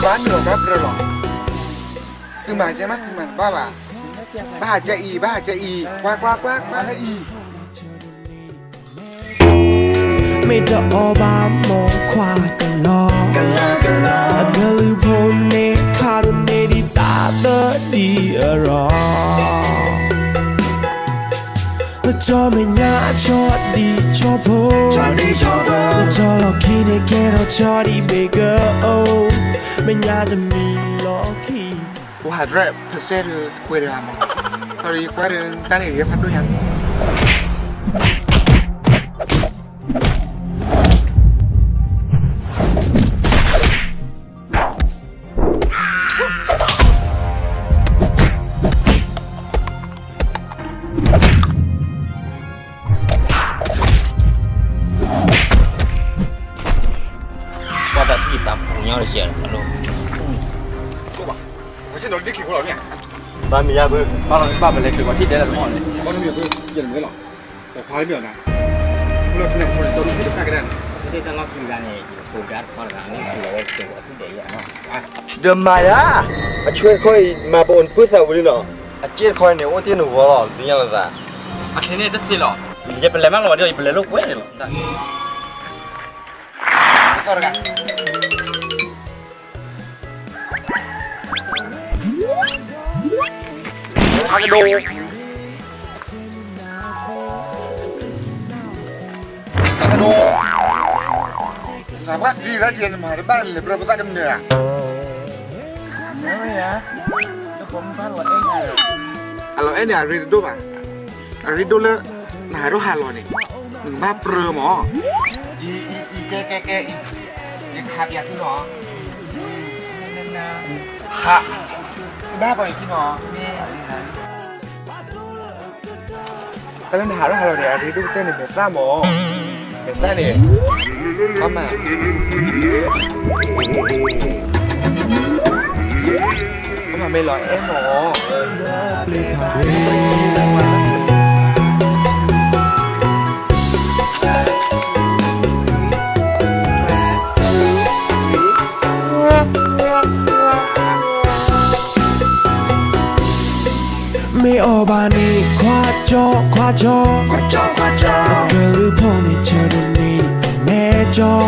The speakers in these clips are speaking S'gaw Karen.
ဘၣ်နုာ်လီၤတၢ်ပြၢလီၤ. သုမၤကဲမး သုမၤတဘၣ်ဘၣ်. ဘၣ်ဟးကဲအံၤ ဘၣ်ဟးကဲအံၤ ကွၢ်ကွၢ်ကွၢ်ကွၢ်အံၤ. မ့ၢ်တအီၣ်ဘၣ်မိၢ်ခွါကလီ, အကလုၢ်ဖိန့ၣ် ခးဒိၣ်န့ၢ်ဒံးသးသၢဒံအရီ, လၢကၠီမဲာ်ညါအဆီဒံးဆီဖိ, လၢကၠီလီၢ်ခံန့ၣ်ကဲထီၣ်ဆီဒံးဘ့ၣ်ကအိၣ်, မဲာ်ညါတမံၤလီၢ်ခံ one hundred percent ကွဲးတဂၤမး, တၢ်လၢယကွၢ်ဒီးတၢ်န့ၣ်ယဲဖးဒိၣ်ညါ. ပှၤတၢ်ထံၣ်သးပူၤညီတစဲးလီၤ, ဘၣ်မ့ၢ်ယါဘၣ်, ဘၣ်လီၤဘၣ်ပလဲၤချုးကီးထံၣ်ဒဲးလၢတမီၢ်န့ၣ်, ဘၣ်မ့ၢ်ယါဘၣ်, ယဲၢ်မ့ၢ်လီၤ, တခွါလၢမ့ၢ်အီၤနၤ, လၢဖဲန့ၣ်ဖိန့ၣ် ကၠီဒိၣ်သ့ၣ်တဖၣ်ကဒါန့ၣ်, တၢ်လီၢ်ခံဂၤန့ၣ် ယဖိဒါတခွါတဂၤန့ၣ် ဒီးမၤယါ, အဆွဲတခီအံၤ မၤပအိၣ်နပုၢ်သးဝံၤလံနီၤ, အစ့တခီအံၤန့ၣ် အိၣ်တ့ၢ်နဂီၢ်လီၤ သ့ၣ်ညါလိာ်သး, အခဲန့ၣ်တသ့လီၤ, ယပလဲၤမးလီၤဘၣ်ဒီး ယပလဲၤလိာ်ကွဲန့ၣ်လီၤ. အကဒိ, အကဒိ, သးပှၢ်သံသးကဲန့ၣ်မၤတဘၣ်လဲၤပြၢပသးကနၢၤဧါ, အလီၤအဲၣ်န့ၣ် အရ့တဒိၣ်ဘၣ်, အရ့ဒိၣ်လၢ နဟးထီၣ်ဟးလီၤန့ၣ် နကဘၣ်ပြၢမး, အံၤ အံၤ အံၤ ကဲ ကဲ ကဲ အံၤ, ယခးပၠးသုနီၤ, ဟး, ဘၣ်ပှၤန့ၣ်ခံနီၤ, တၢ်လၢနဟးထီၣ်ဟးလီၤန့ၣ် အရ့ဒိၣ်ကတၢၢ်န့ၣ် မဲာ်သၣ်မး, မဲာ်သၣ်န့ၣ်, ဘၣ်မး, ဘၣ်မးမ့ၢ်လီၤအဲၣ်မး မ့ၢ်အီၣ်ဘၣ်န့ၣ် ခွါကၠီ ခွါကၠီ, အကလုၢ်ဖိန့ၣ်ဆၢဒိၣ်န့ၢ်ဒံး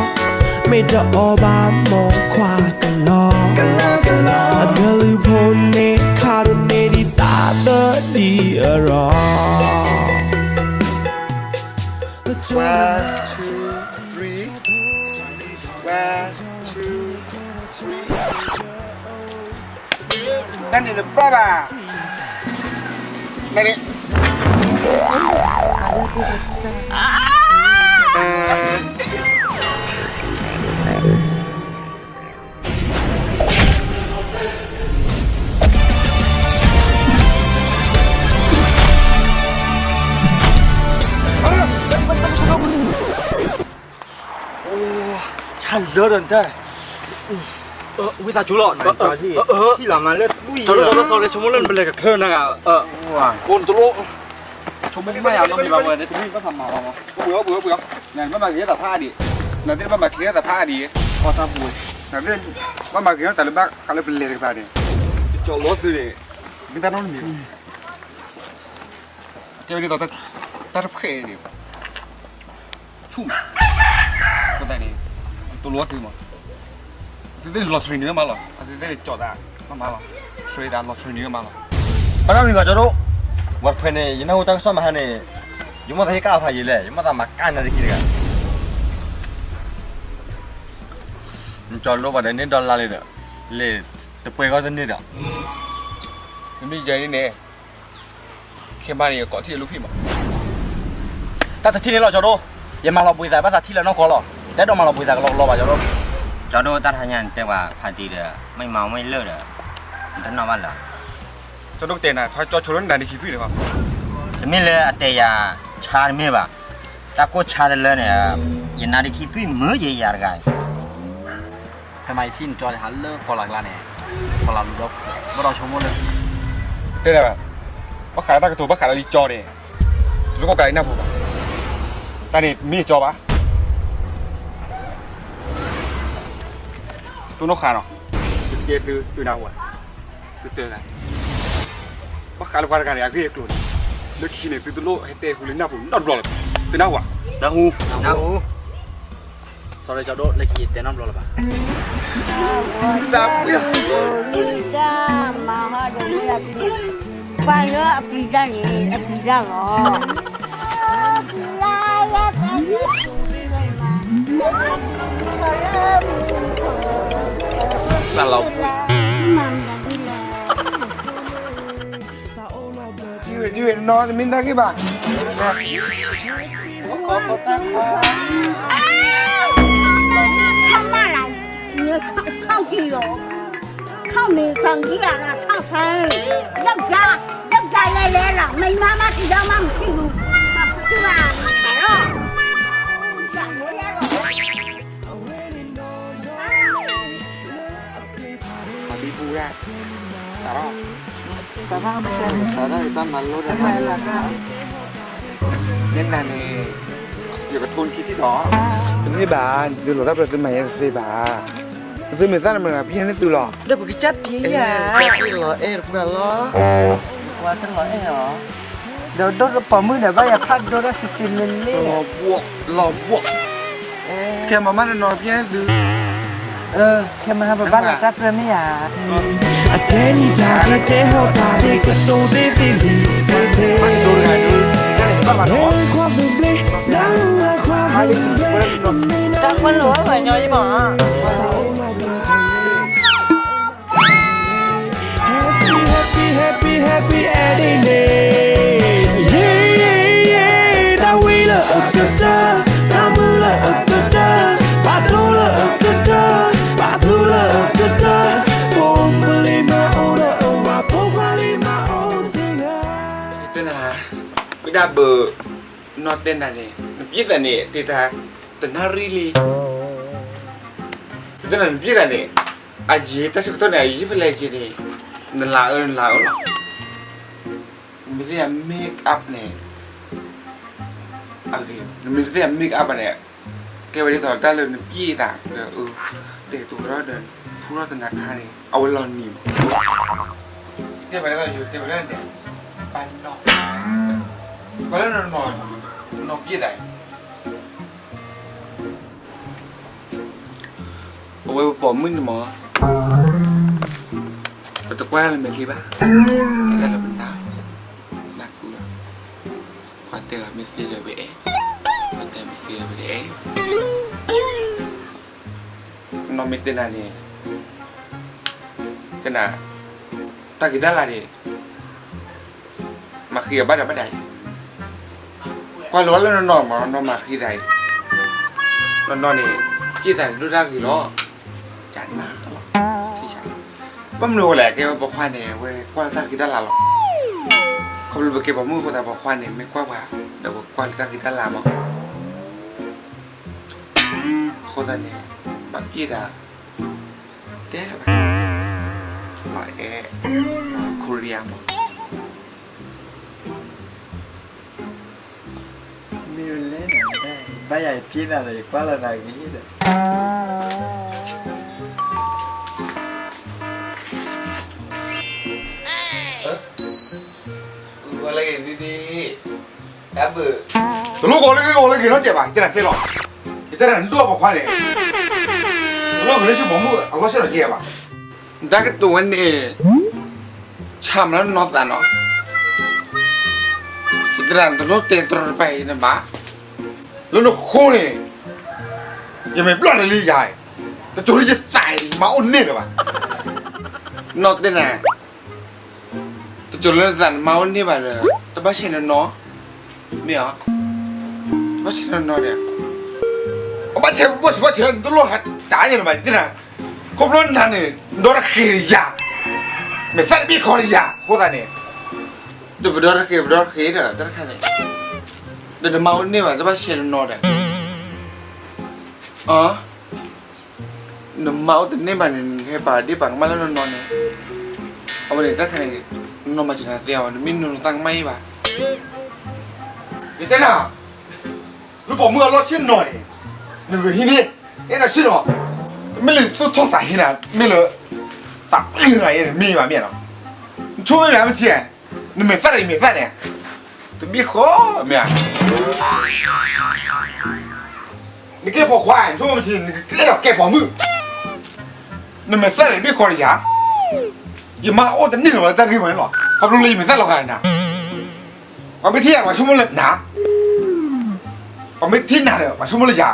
မဲာ်ကၠီ, မ့ၢ်တအီၣ်ဘၣ်မိၢ်ခွါကလီ, အကလုၢ်ဖိန့ၣ် ခးဒိၣ်န့ၢ်ဒံးသးသၢဒံအရီ. One, two, three. One, two, three. တၢ်န့ၣ်တဘၣ်ဘၣ်, တၢ်န့ၣ် ဆါလၢဒီးနတၢ်, ဝံသးစူၤလီၤ, ထံၣ်လီၤမးလၢ တၢ်လီၤဆီလၢဆိကမိၣ်လၢနပလဲၤကချၢနဂၤ, ကိးနတလိၣ်, ဆိကမိၣ်မးယၤလီၤမံၤဘၣ်ဝဲန့ၣ် တမ့ၢ်ဘၣ်သးမၤလီၤမး, ပှ့ၤအီၤ ပှ့ၤအီၤ ပှ့ၤအီၤ, နဘၣ်မၤဂ့ၤတၢ်ဖးဒံး, နသ့ၣ်ဘၣ်မၤချ့တၢ်ဖးဒံး, နသ့ၣ်ဘၣ်မၤဂ့ၤတၢ်လၢဘၣ်ဃးလၢပလဲၤတကပၤန့ၣ်, ကၠီလီၤသုန့ၣ်, မ့ၢ်တၢ်နီတမံၤဘၣ် ကဲဝဲဒ်သိး တၢ်တဖှဲးန့ၣ် ဆူၣ်မး, အဃိသတးန့ၣ် တိလိာ်သုမး, သုသ့ၣ်န့ၣ်လီၤစရံနုာ်မးလီၤ, အသုသ့ၣ်န့ၣ်ကၠီသးမးလီၤ, စရံဒၣ်လီၤစရံနုာ်မးလီၤ, ဘၣ်နီတမံၤဘၣ်ကၠီဒိၣ်, ဝဲတဖှဲးန့ၣ် ယနၢ်ဟူတၢ်ကစီၣ်မဟါန့ၣ်, ယမိၣ်သးဟ့ၣ်ကၣ်ဖးယံာ်လဲၣ်, ယမိၣ်သးမၤကၣ်နၤတက့ၢ်တဂၤ နကၠီလိပှၤဒီးန့ၢ်ဒီလါလံဒီး, လဲၤတပှဲၤဂီၢ်တန့ၢ်ဒီး, နမ့ၢ်ယဲန့ၣ်န့ၣ်, ခဲမးန့ၣ် ယကိးထံၣ်အလူၤဖံးမး, တၢ်တထံၣ်န့ၣ်လီၤကၠီဒိၣ်, ယမၤလီၤဘှံးသးဘၣ်သးထံၣ်လၢနီၢ်ကီၢ်လီၤ, တဲဒိးမၤလီၤဘှံးသးကလီကလီဘၣ်ကၠီဒိၣ်, ကၠီဒိၣ် တၢ်တဟါညါနတဲပှၤဖးတံၢ်ဒီး မ့ၢ်မၤမ့ၢ်လၢာ်ဒီး, နတနီၣ်ဘၣ်လၢၤ, ကၠီဒိၣ်ကတဲနၤ ထီၣ်ကၠီဆိလၢနနါဒ့ခံသွံၣ်န့ၣ်, တမ့ၢ်လၢအတဲယၤဆါတမ့ၢ်ဘၣ်, တၢ်ကိၢ်ဆါတလၢန့ၣ်, ယနါဒ့ခံသွံၣ်မုာ်ယဲယၤတဂၤအံၤ ဖဲမၤယထံၣ်နကၠီတဟါလၢကီၢ်လၢ်ကျါန့ၣ်, ကီၢ်လၢ်လူၤဒီး, ဘၣ်ဒီးဆိကမိၣ်လၢ, တဲဒၣ်ဘၣ်, ဘၣ်ဃးလၢတၢ်ကတိၤဘၣ်ဃးလၢလံကၠီန့ၣ်, တလိၣ်ကိးကးလံနၢ်ပူၤဘၣ်, တၢ်န့ၣ်မ့ၢ်ယကၠီဘၣ်, တိၢ်နီၣ်ဃာ်နီၤ, ကဲသု သုနၢ်ဟူဧါ, သုသၢဂၤ, ဘၣ်ဃးလၢပှၤတဂၤန့ၣ် အဂ့ၢ်အကျိၤန့ၣ်, လၢခံန့ၣ် သုတလိၣ်ဟဲတဲဟူလၢနၢ်ပူၤနီတဘျီလၢၤဘၣ်, သုနၢ်ဟူဧါ, နၢ်ဟူ, စီၤရ့ကၠီဒိၣ် လၢခံယတဲနီတဘျီလၢၤဘၣ်, တၢ်ပှ့ၤ, တၢ်မၤဟီဒီး ပှၤလၢအပျံၤတၢ်န့ၣ် အပျံၤတၢ်လီၤ. တၢ်လီၤပှ့ၤ, ဒ်ဝဲဒ်ဝဲနီၤ တမ့ၢ်တၢ်ဂ့ၢ်ဘၣ်, နထီၣ်ကံၤလီၤ, ထီၣ်မ့ၤထီၣ်ကံၤယၤလီၤ ထီၣ်ဆဲး, ဒုၣ်ဒါ, ဒုၣ်ဒါလဲၤလဲၤလီၤ မ့ၢ်မါမါထံဒီးမါမုၢ်ထံလူၤ, မၤဖုးထံဘၣ်, ဟဲလီၤ, မၤဘံဘူရၣ်, စးထီၣ်, စးထီၣ်မ့ၢ်စးထီၣ် စးထီၣ်ယတၢ်မၤလိဒီးမၤလၢ, ယဲနၤန့ၣ်, ယကထိနခံထံၣ်ဒီး, တမ့ၢ်ဘၣ်, သုလီၤတၢ်ပျၢၤသုမၤယဲတသ့ဘၣ်, သုမ့ၢ်သၣ်နမုၢ်ဂၤဖဲန့ၣ်သုလီၤ, ဒီးပကစၢ်ဖံးယၤ, လီၤအဲၣ်တပှၢ်လီၤ, ပှၤတလီၤအဲၣ်အီၤ, ဒီးဒိၣ်တပိာ်မုၣ်ဒီးဘၣ်ယၤဖးဒိၣ်တၢ်စံးစံးလ့လ့, လီၤဘှီၣ်, ခဲမၤမးနီၤနီၤဖဲန့ၣ်သု ခဲမၤဟးပဘၣ်လီၤတၢ်ပျၢၤမ့ၢ်ဧါ, အတဲနံၤတၢ်ကတဲဟီၣ်တၢ်သ့ၣ်ကတိၤသ့ၣ်သ့ၣ်လံ, ခွါသူဘျ့, တၢ်ကွၢ်လိာ်ဝဲညီယမး Happy, happy, happy, happy Eddie Day, yeah, yeah, yeah, တၢ်ဝံလၢအကတၢၢ်, တၢ်မုာ်လၢအကတၢၢ်, ဘၣ်ဒိလၢအကတၢၢ်, ဘၣ်ဒိလၢအကတၢၢ်, ဖိမုၣ်လံမၤအိၣ်ဒီးအဝၤ, ဖိခွါလံမၤအိၣ်တဂၤ, တဲနၤ, မ့ၢ်ဒၣ်ဘၣ်, နီၢ်တဲနၤန့ၣ် နပျဲသးန့ၣ် တ့တၢ်, တနၣ်ရံၣ်လံ, တဲနၤနပျဲသးန့ၣ်, အယံၤတၢ်ဆၢကတီၢ်န့ၣ် အယံၤဖဲလဲၣ်က့န့ၣ်, နလၤအၢနလၤအၢလီၤ, နမ့ၢ်သ့ၣ်ညါ make up န့ၣ်, အဂ့ၤ, နမ့ၢ်တသ့ၣ်ညါ make up ဘၣ်န့ၣ်, ကဲဝဲဒ်သိးတၢ်လၢနပျဲသးဒီး, တဲတူၢ်ထီၣ်ဒီး, ဖူထီၣ်တနၤခါန့ၣ် အဝဲလီၤနံၤမး, တဲဝဲဒ်သိးယတဲဝဲဒၣ်န့ၣ်, ပၢ်နီၢ်, ပှၤလၢနီၢ်, နီၢ်ပျဲသး အဝဲပပိာ်မုၣ်န့ၣ်မး, ပတကွၢ်လၢမဲာ်ချံဘၣ်, ပတၢ်လၢပနၢ်, နၢ်ကူလီၤ, ပှၤတဲလီၤမ့ၢ်သ့ဒီးပအဲၣ်, ပှၤတဲမ့ၢ်သ့ဒီးပအဲၣ်, နီၢ်မ့ၢ်တဲနၤန့ၣ်, တဲနၤ, တၢ်ဂ့ၤတၢ်လၤန့ၣ် မၤဃံအီၤဘၣ်ဒီးဘၣ်ဒၣ်အံၤ, ကွၢ်လိဝဲလၢနီၢ်နီၢ်မး နီၢ်မၤဃံဒၣ်အံၤ, နီၢ်နီၢ်န့ၣ်, ပျဲသးန့ၣ်ဒိၣ်တၢ်ဂ့ၤလီၤ, ကနၣ်လီၤ, ဘၣ်မနုၤဝဲလဲၣ် ကဲဝဲပိာ်ခွါန့ၣ် ဝဲကွၢ်လၢတၢ်ဃံတၢ်လၤလီၤ, ခီဖျိပကဲပိာ်မုၣ်အဃိသတး ပိာ်ခွါန့ၣ် မ့ၢ်ကွၢ်ပှၤ, ဒီးပကွၢ်လၢတၢ်ဃံတၢ်လၤမး, အဃိသတးန့ၣ်, ဘၣ်ပျဲသး တဲလၢၤဘၣ်, လီၤအဲၣ်, လီၤ Korea မး, မ့ၢ်ဝဲလဲၣ်, ဘၣ်ယၤယပျဲနၤဒီး ယကွၢ်လီၤနၤဂ့ၤဒီး, ဝဲလၢဂ့ၤဒ်ဒ် တၢ်ဘၣ်, တလိၣ်ဂီၤလၢဂ့ၤဂီၤလၢဂ့ၤနီတစဲးဘၣ် ယတဲနၤစ့လီၤ, ယတဲနၤနဒိၣ်ပိာ်ခွါန့ၣ်, တလိၣ်ဂ့ၤလၢဆံပိာ်မုၣ်အလီၢ်ဆ့ၣ်နီၤကဲဘၣ်, နတၢ်ကတိၤဝဲန့ၣ်, ဆၣ်မးလၢနနီၢ်သးနီၤ, ယတဲနၤတလိၣ်တဲတရီတပါအံၤနဘၣ်, လၢနဃိန့ၣ်, ယမ့ၢ်ဘျီၣ်နလံယၤ, တစိၤလၢယသးအံၤ ယမၤအိၣ်န့ၢ်လၢၤဘၣ်, နီၢ်တဲနၤ တစိၤလၢနသးနမၤအိၣ်န့ၢ်ဘၣ်ဒီး, တဘၣ်ဆဲးနီၢ်နီၢ်, မ့ၢ်ဧါ, တဘၣ်ဆဲးနီၢ်နီၢ်ဒီး, အဘၣ်ဆဲးဘၣ်ဆဲးဘၣ်ဆဲး နတလိၣ်ဟးတၢ်ယဲၢ်နဘၣ် ယတဲနၤ, ခီဖျိနၤန့ၣ် နဒီတဃ့ဒီးယၤ, မ့ၢ်သးတဘ့ၣ်ခီဒီးယၤ အဃိသတးန့ၣ်, ဒီးပဒီတဃ့ပဒီတဃ့ဒီး တၢ်တခါန့ၣ်, ဒီးနမၤအိၣ်န့ၢ်ဘၣ် တဘၣ်ဆဲးနီၢ်နီၢ်ဒီး, အ နမၤအိၣ်တန့ၢ်ဘၣ်န့ၣ် နဟဲပာ်ဒ့ၣ်ပာ်ကမၣ်လၢနီၢ်နီၢ်န့ၣ်, အဝဲန့ၣ်တၢ်တခါန့ၣ်, နီၢ်မၤစၢၤနၤသ့အီၤ နမ့ၢ်နုၤနသးကမၣ်အံၤဘၣ်, ယတဲနၤ, လၢပိာ်မုၣ်အလီၢ်ဆ့ၣ်နီၤန့ၣ်, နဂ့ၤဟံးန့ၢ်, အဲၣ်နၤဆ့ၣ်နီၤ, မ့ၢ်လၢသူၣ်ထီၣ်သးဟ့နၤ, မ့ၢ်လၢ တၢ်အုၣ်နၤယဲန့ၣ်မ့ၢ်ဘၣ်မ့ၢ်နီၤ, နဆိကမိၣ်မ့ၢ်မ့ၢ်ထံ, နမဲာ်သၣ်ဒီးယမဲာ်သၣ်န့ၣ်, တဘ့ၣ်ဃီမ့ၢ်ဧါ, နကဲပိာ်ခွါ, နဆိကမိၣ်မ့ၢ်ထံ နကအဲၣ်ဒိးကဲပိာ်မုၣ်, နမဲာ်သၣ်ဒီးတဘ့ၣ်ဃီဒီးယၤ, ယမါအိၣ်တန့ၢ်လၢၤဘၣ်လၢတၢ်ဂ့ၢ်ဝဲန့ၣ်လီၤ, ခီဖျိလၢယမဲာ်သၣ်လီၤဂာ်န့ၣ်နၤ, ပှၤမ့ၢ်ထံၣ်ယၤ ပှၤဆိကမိၣ်လၢနၤ, ပှၤမ့ၢ်ထံၣ်နၤဒီး ပှၤဆိကမိၣ်လၢယၤ,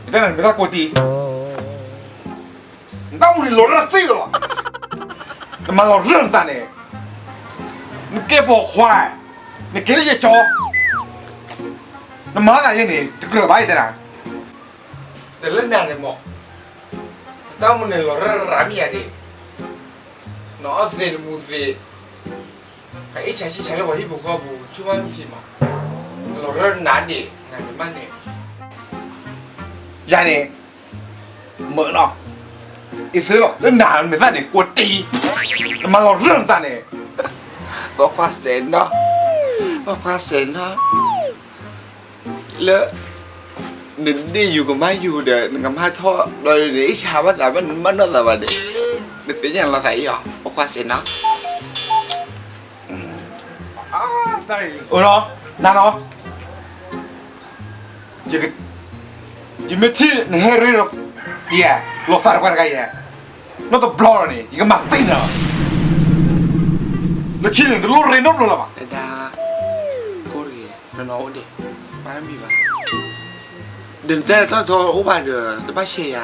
ယတဲနၤ နမဲာ်သၣ်ကိးတံၢ် နတၢ်အိၣ်မူန့ၣ်လီၤရၢၢ်သ့လီၤ, နမၤလီၤရၢၢ်နသးန့ၣ်, နကဲပိာ်ခွါ, နကဲလၢယကၠီ, နမၤသးယဲန့ၣ် တကြၢးဘၣ်ယတဲနၤ, တလၢနၤန့ၣ်မး, နတၢ်အိၣ်မူန့ၣ်လီၤရၢၢ်ရၢၢ်မ့ၢ်ယၤဒၣ်, နအီၣ်သ့နမူသ့, ဟဲအ့ၣ်ဆါဆံၣ်ဆါလၢပှၤဟံၣ်ပူၤဃီပူၤ ဆိကမိၣ်မ့ၢ်ထံမး, လီၤရၢၢ်နၤဒၣ် နၤန့ၣ်မးန့ၣ်, ယၤန့ၣ် မၢနီၤ, အ့ၣ်စ့လီၤ လၢနၤမဲာ်သၣ်န့ၣ် ကိးတံၢ်, နမၤလီၤရၢၢ်နသးန့ၣ်, ပိာ်ခွါစဲးနီၤ, ပိာ်ခွါစဲးနီၤ, လၢ နဒ့ၣ်ယုာ်ကမၣ်ယုာ်ဒီး နကမၣ်ထီၣ်ဒီး နအ့ၣ်ဆါဘၣ်သးဘၣ် နမၢနီၢ်သးဘၣ်ဒီး, နသ့ၣ်ညါလီၤသးအံၤအီၤ ပိာ်ခွါစဲးနီၤ, အိၣ်နီၤ, နၤနီၤ ယမ့ၢ်ထံၣ်နဟဲရ့ဒီး ယဲ လီၤသးတပှၢ်တဂၤယဲ, နီၢ်တဘျီလီၤန့ၣ် ယကမၤသံနၤလီၤ, လၢခံန့ၣ် တလိၣ်ရ့နီတဘျီလၢၤဘၣ်, တဒါ, ကိၢ်တဂ့ၤ, နီၢ်နီၢ်အိၣ်ဒံး, ဘၣ်တမံၤဘၣ်, ဒီးနတဲလၢတၢ်ထီအိၣ်ဘၣ်ဒီး တဘၣ်ဆဲးယၤ,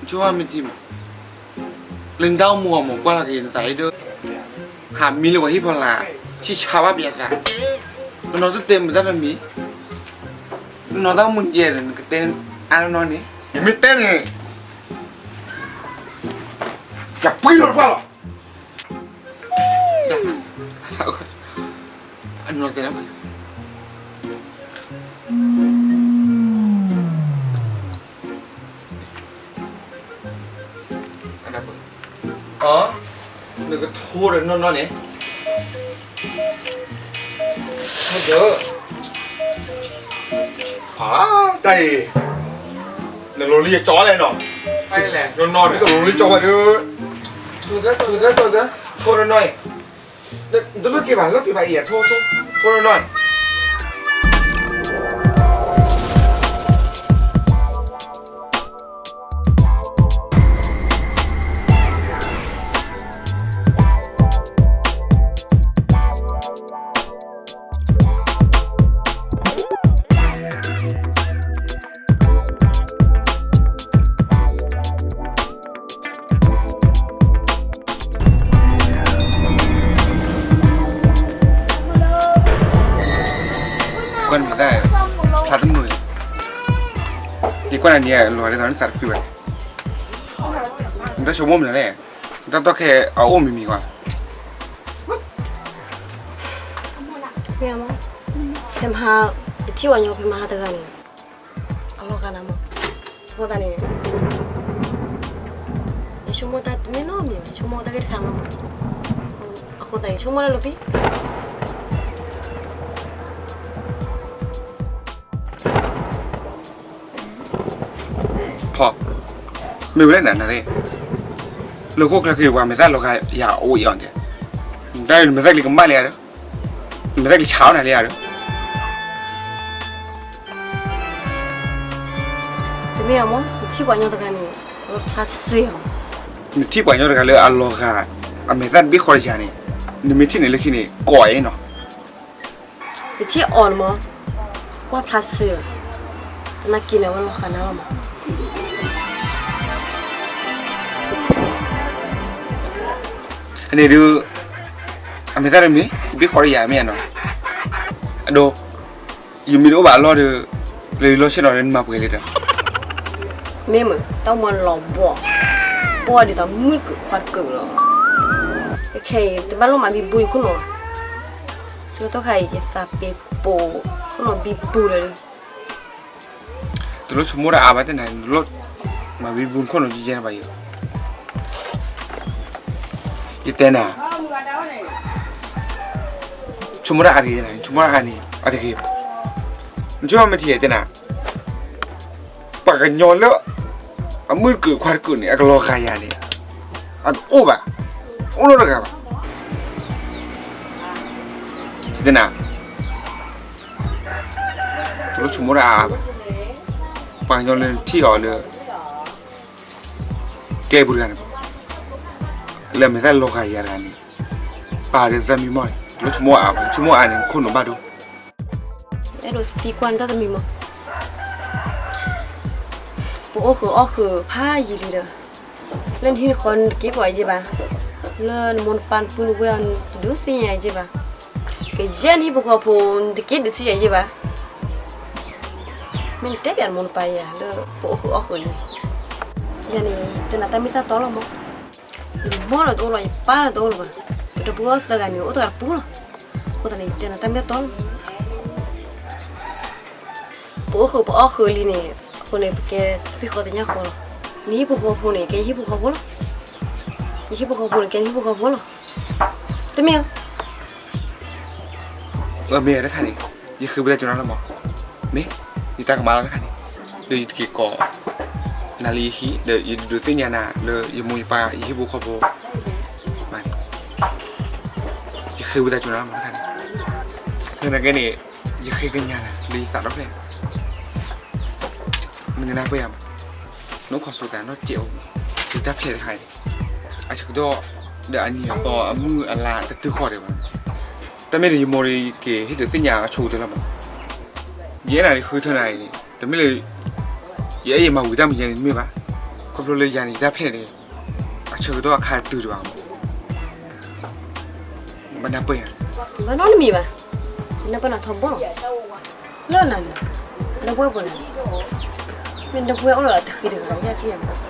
ဆိကမိၣ်မ့ၢ်ထံမး လၢနတၢ်အိၣ်မူအီၤမး ကွၢ်လီၤက့ၤနသးအံၤဒီး, ဟးမံလၢပှၤဟံၣ်ဖီလာ်, ဆံၣ်ဆါဘၣ်ပယၤသး, နနီၢ်တတဲမုာ်တၢ်တမံၤ, နနီၢ်တၢ်အိၣ်မူယဲဒီး နကတဲအါနီၢ်နီၢ်န့ၣ်, ယမ့ၢ်တဲန့ၣ်, ယပှံၢ်လီၤတပှၢ်လီၤ, အနီၢ်တဲလၢ အ, နကထိဒီးနီၢ်နီၢ်န့ၣ်, ဟဲဒီး, အ, တၢ်အံၤ, နလီၤလံအကၠီလဲၣ်နီၤ, နီၢ်နီၢ်န့ၣ် တလီၤလံကၠီဘၣ်ဒီး, ထိဒီး, ထိဒီး, ထိဒီး, ထိဒီးနီၢ်အံၤ, တလိၣ်က့ၤဘၣ် လိၣ်က့ၤဘၣ်အံၤ ထိ, ထိ, ထိဒီးနီၢ်အံၤ ကွၢ်နမံၤတၢ်, ဖျါတမုာ်, ယကွၢ်နၤန့ၣ် လီၤဒ်သိးနသးတဖုဘၣ်, နတဆိကမိၣ်မနုၤလဲၣ်, နတၢ်တီၢ်ခဲအအိၣ်မံၤမံၤကွၢ်, မ့ၢ်, ဖဲမဟါ, ယထံၣ်ဝဲညီဖဲမဟါတဂၤန့ၣ် အလီၤဂာ်နၤမး, အဃိသတးန့ၣ် ယဆိကမိၣ်တၢ်တမ့ၢ်နီတမံၤဘၣ်, ယဆိကမိၣ်တၢ်ဂ့ၢ်တခါလီၤမး, အဃိသတး ယဆိကမိၣ်တၢ်လၢပံၤ ထီၣ်, မ့ၢ်ဝဲလဲၣ်နၤသ့ၣ်, လၢဟီၣ်ခိၣ်ချၢခဲအံၤ ပှၤမဲာ်သၣ်လီၤဂာ်ယၤအိၣ်အံၤအီၤန့ၣ်, နတၢ်အံၤ နမဲာ်သၣ်ကလံၤကမၣ်လံဧါဒီး, နမဲာ်သၣ်ကလံၤဆါအီၣ်နၤလံဧါဒီး တမ့ၢ်အမ့ၢ် နထံၣ်ပှၤညီတဂၤန့ၣ် အဝဲဖျါဆှဲဧါ. နထံၣ်ပှၤညီတဂၤလၢအလီၤဂာ် အမဲာ်သၣ်တဘ့ၣ်ဃီဒီးယၤန့ၣ်, နမ့ၢ်ထံၣ်န့ၣ်လၢခံန့ၣ် ကိးအီၤနီၤ. နထံၣ်အီၤန့ၣ်မ့ၢ် ကွၢ်ဖျါဆှဲဧါ, သနာ်က့န့ၣ် အဝဲလီၤဂာ်နၤလီၤမး. န့ၣ်ဒုး အမဲာ်သၣ်တမ့ၢ် တဘ့ၣ်ဃီဒီးယၤမ့ၢ်ဧါနီၤ. အဒိ ယမ့ၢ်တအိၣ်ဘၣ်အလီၢ်ဒီး လၢယလီၢ်ဆ့ၣ်နီၤဒီး နမၤပှဲၤလံဒီး, မ့ၢ်မ့ၢ် တၢ်မၤလီၤဘှီၣ်, ဘှီၣ်ဒ်သိးမုၢ်ကုာ်ခွါတကုာ်လီၤ. ခဲအံၤ တဘၣ်လိၣ်မၤဘံဘူယခိၣ်နီၤ, ဆၢကတီၢ်ခါအံၤ ယသးပ့ၤပိာ် ခိၣ်နီၤဘံဘူလၢာ်လံ. တလိၣ်ဆိကမိၣ်တၢ်အါဘၣ်တဲနၤ, တလိၣ်မၤဘံဘူနခိၣ်နီၤ ယဲန့ၣ်ဘၣ်ယိၤ. ယတဲနၤ, ဆိကမိၣ်တၢ်အါတဂ့ၤ, ဆိကမိၣ်တၢ်အါန့ၣ် အါတဂ့ၤ. နဆိကမိၣ်မ့ၢ်ထံၣ်တဲနၤ, ပှၤကညီလၢ အမုၢ်တကုးခွါတကုးန့ၣ် အကလီၤဂာ်ယၤန့ၣ် အတအိၣ်ဘၣ်, အိၣ်နီတဂၤဘၣ်. တဲနၤ, တလိၣ်ဆိကမိၣ်တၢ်အါအါဘၣ်. ပှၤကညီလၢနထံၣ်အီၤလၢ ကျဲပူၤတဂၤန့ၣ်, လၢအမဲာ်သၣ်လီၤဂာ်ယၤတဂၤန့ၣ်, ပာ်ဒီးတၢ်မံမီၢ်န့ၣ် တလိၣ်ဆိကမိၣ်အါအါဘၣ်, ဆိကမိၣ်အါန့ၣ် နခိၣ်နူာ်ဘၣ်ဒိ. အဲၣ်ဒိးသံကွၢ်နတၢ်တမံၤမီၢ်, ပအိၣ်ဃုာ်အီၣ်ဃုာ်ဖးယံာ်လံဒီး, လၢနဟံၣ်နဃီနတက့ၢ်ပှၤယဲၢ်ဘၣ်, လၢနမိၢ်နပၢ်နပုၢ်နဝဲၢ်အီၤ နတဒုးသ့ၣ်ညါယဲၢ်ဘၣ်, ကယဲၢ်နဟံၣ်ဖိဃီဖိ နတက့ၢ်ဒုးသ့ၣ်ညါယဲၢ်ဘၣ်. မ့ၢ်နတဲဘၣ်နမိၢ်နပၢ်ယဲၢ်လၢပအိၣ်ဃုာ်အီၣ်ဃုာ်န့ၣ်, ယၤန့ၣ် တနာ်တၢ်မ့ၢ်တၢ်တီလီၤမီၢ်, ယမိၢ်ဒီးတအိၣ်လီၤ ယပၢ်ဒီးတအိၣ်လီၤဘၣ်, ပဒီပုၢ်ဝဲၢ်သၢဂၤန့ၣ် အိၣ်တဂၤတပူၤလီၤ. အဃိသတးန့ၣ် ယတဲနၤတၢ်မ့ၢ်တၢ်တီလီၤ. ပအိၣ်ဃုာ်ပအီၣ်ဃုာ်လံန့ၣ်, အဃိန့ၣ် ပကဲသုးဃီတညၣ်ဃီလီၤ. နဟံၣ်ဖိဃီဖိန့ၣ် ကဲယဟံၣ်ဖိဃီဖိလီၤ. ယဟံၣ်ဖိဃီဖိန့ၣ် ကဲနဟံၣ်ဖိဃီဖိလီၤ. တမ့ၢ်ဧါ. မ့ၢ်တခါန့ၣ်, ယဃ့ဝံသးစူၤနၤလီၤမီၢ်, မ့ၢ်, ယတၢ်ကမၣ်လီၤတခါန့ၣ်, ဒီးယတက့ၤကိးနၤလၢယဟံၣ် ဒီးယဒုးသ့ၣ်ညါနၤလၢယမိၢ်ယပၢ်ယဟံၣ်ဖိဃီဖိ, မ့ၢ်, ယဃ့ဝံသးစူၤနၤလီၤမီၢ်တခါန့ၣ်, သနာ်က့န့ၣ်, ယဃ့ကညးနၤလၢယသးဒီဖျၢၣ်န့ၣ်, နကနၢ်ပၢၢ်ယၤမီၢ်, နအိၣ်ခိးစိၤသးနီတစဲးအိၣ်, ယတၢ်ဖျဲးတခါအံၤ, အဆၢကတီၢ်, ဒီးအနံၤအသီအမုၢ်အလါတတုၤဃီၤဒံးဘၣ်, တၢ်မ့ၢ်ဒီးယမိၢ်ဒီးက့ၤဟ့ၣ်ဒုးသ့ၣ်ညါအဆိကတၢၢ်လီၤမီၢ်, ယအဲၣ်နၤဒ်ဃုထၢနၤအံၤန့ၣ် တမ့ၢ်လၢ ယအဲၣ်ယမၤဝံၤတၢ်မံၤယဲန့ၣ်တမ့ၢ်ဘၣ်, ခီဖျိလၢယၤန့ၣ် ယတၢ်ဖျဲးန့ၣ် အဆၢကတီၢ်အခါတတုၤဒံးဘၣ်မီၢ်, ဘၣ်နၢ်ပၢၢ်ယၤ, ဘၣ်နီတမံၤဘၣ်, နၢ်ပၢၢ်နၤထီဘိလီၤ, လၢနၤန့ၣ်, နပှဲၤပှဲၤန့ၣ်, မ့ၢ်နပှဲၤအိၣ်ဒီးတဃံးတဂၤယဲၢ်က့ၢ်,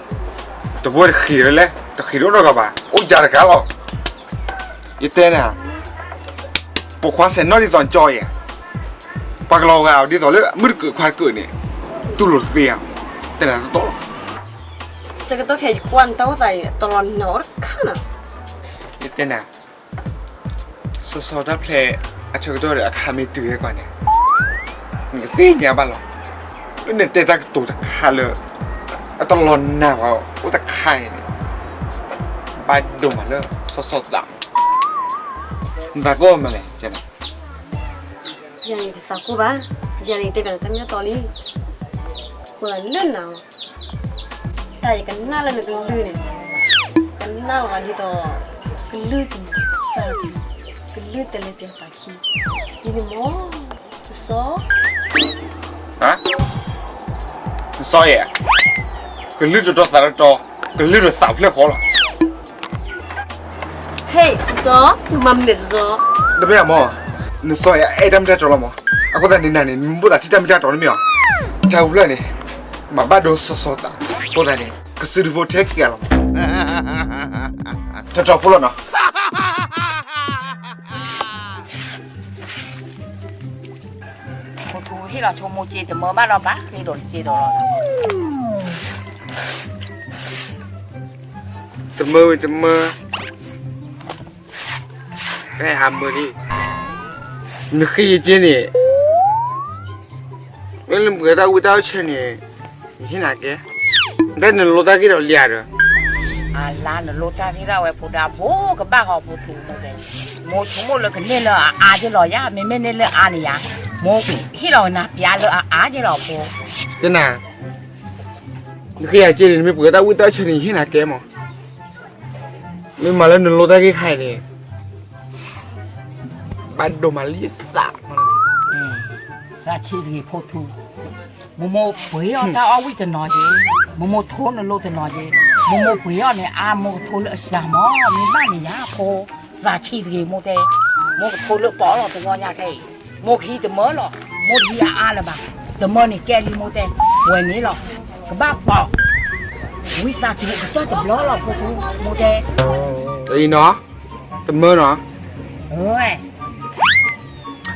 တပှဲၤတဃံးလၢလဲၣ်, တဃံးတအိၣ်နီတဂၤဘၣ်, အိၣ်ယၤတဂၤလီၤ. ယတဲနၤ, ပိာ်ခွါစဲးနီၣ်ဒ်သိးကၠီယဲၢ်, ပှၤကလီၤဂာ်အီၤဒ်သိးလၢအမုၢ်တကုးခွါတကုးန့ၣ်, တူၢ်လိာ်တသ့ဧါ, တဲနၤတတီ, ဆၢကတီၢ်ခဲအံၤယကွၢ်နတၢ်အိၣ်သးအံၤ တလီၤနၤအိၣ်တခါနီၤ, ယတဲနၤ စီၤစီၤတၢ်ဖျဲးအဆၢကတီၢ်ဒီးအခါမ့ၢ်တုၤဟဲကွၢ်န့ၣ်, နကသ့ၣ်ညါဘၣ်လီၤ. လၢနတဲတၢ်ကတိၤတခါလၢ အတလီၤနာ်ဘၣ်အိၣ်တခါအံၤန့ၣ်, ဘၣ်ဒိမးလၢစီၤစီၤသး, နသးကိၢ်မးလဲၣ်, ယၤန့ၣ်တသးကိၢ်ဘၣ်, ယၤန့ၣ်တဲဘၣ်နတၢ်မ့ၢ်တၢ်တီလံ, ဃိလၢနၤလီၤ. တၢ်ယကနၣ်လၢနကလုၢ်န့ၣ်, ကနၣ်လီၤဒ်သိး ကလုၢ်တ, ကလုၢ်တလဲၤပျးသးခံ, ဒ်န့ၣ်မီၢ်, စီၤစီၤ, စီၤစီၤယဲၢ်, ကလုၢ်တတီသးတတီ, ကလုၢ်တသးဖျဲၣ်ဃီလီၤ. ဟဲ, စီၤစီၤ, နမၤမနုၤလဲၣ်စီၤစီၤ, တမ့ၢ်မီၢ်, နစီၤယဲၢ်အဲၣ်တၢ်မ့ၢ်တၢ်တီလီၤမီၢ်, အဃိသတးန့ၣ်နၤန့ၣ် နမ့ၢ်ဘၣ်သးထံၣ်တၢ်မ့ၢ်တၢ်တီန့ၣ်မ့ၢ်ဧါ, တၢ်ဟူဖျၢၣ်န့ၣ်, မၤဘၣ်ဒိစီၤစီၤသး, အဃိသတးန့ၣ် ကစုဒုဖိထဲခံဂၤလီၤမီၢ်, တတီဖိလီၤနီၤ. ဖိထူဟ့ၣ်လီၤဆိကမိၣ်က့ၤတမၢဘၣ်ဒီးဘၣ်ဃ့ဒီးတက့ၤဒီးလီၤ. တမၢဝံၤတမၢ, ဖဲအမၢလံ, နဃ့ယက့ၤန့ၣ်, မ့ၢ်လၢနပှဲၤတၢ်ဝံတၢ်ဆၢန့ၣ်, ယဟ့ၣ်နၤကဲ, ဒ်နလိတၢ်ဂ့ၢ်ဒီးလံဧါဒီး, အလါနလိတၢ်ဂ့ၢ်ဒၣ်ဝဲဖိဒါဘိ ကဘၣ်ဃီဖိထူမိၢ်တဲ, မိၢ်ဆိကမိၣ်လၢကန့ၢ်လၢအအါက့ၤလီၤယၤ မ့မ့ၢ်န့ၢ်လၢအါန့ၣ်ယၤ, မိၢ်ဟ့ၣ်လီၤနၤပျါလၢအအါက့ၤလီၤဖိ, တနၤ နဃ့ယၤက့ၤန့ၣ် နမ့ၢ်ပှဲၤတၢ်ဝံတၢ်ဆၢန့ၣ် ယဟ့ၣ်နၤကဲမီၢ်, မ့ၢ်မၤလၢနလိတၢ်ဂ့ၢ်ခါအံၤန့ၣ်, ဘၣ်ဒိမၤလံယသး, သးဆံးတဂ့ၤဖိထူ, မိၢ်မိၢ်ပှ့ၤအီၣ်တၢ်အီၣ်ဝံၣ်တနီၤက့ၤ, မိၢ်မိၢ်ထိနလိတနီၤက့ၤ, မိၢ်မိၢ်ပှ့ၤအီၣ်န့ၣ် အါမိၢ်ကထိလၢအစှၤမီၢ် မ့ၢ်ဘၣ်န့ၣ်ယၤဖိ, သးဆံးတဂ့ၤမိၢ်တဲ, မိၢ်ကထိလၢပီးလီၤတဂီၢ်ညါခဲအံၤ, မိၢ်ကဟံးတမၢလီၤ, မိၢ်တဟံးအအါလၢၤဘၣ်, တမၢန့ၣ်ကဲလံမိၢ်တဲ, ဝဲန့ၣ်လီၤ, ကဘၣ်ပီး, ဝံသးစူၤကတၢၢ်တဘျီလီၤဖိထူ, မိၢ်တဲ, အံၤနီၤ, တမၢနီၤ,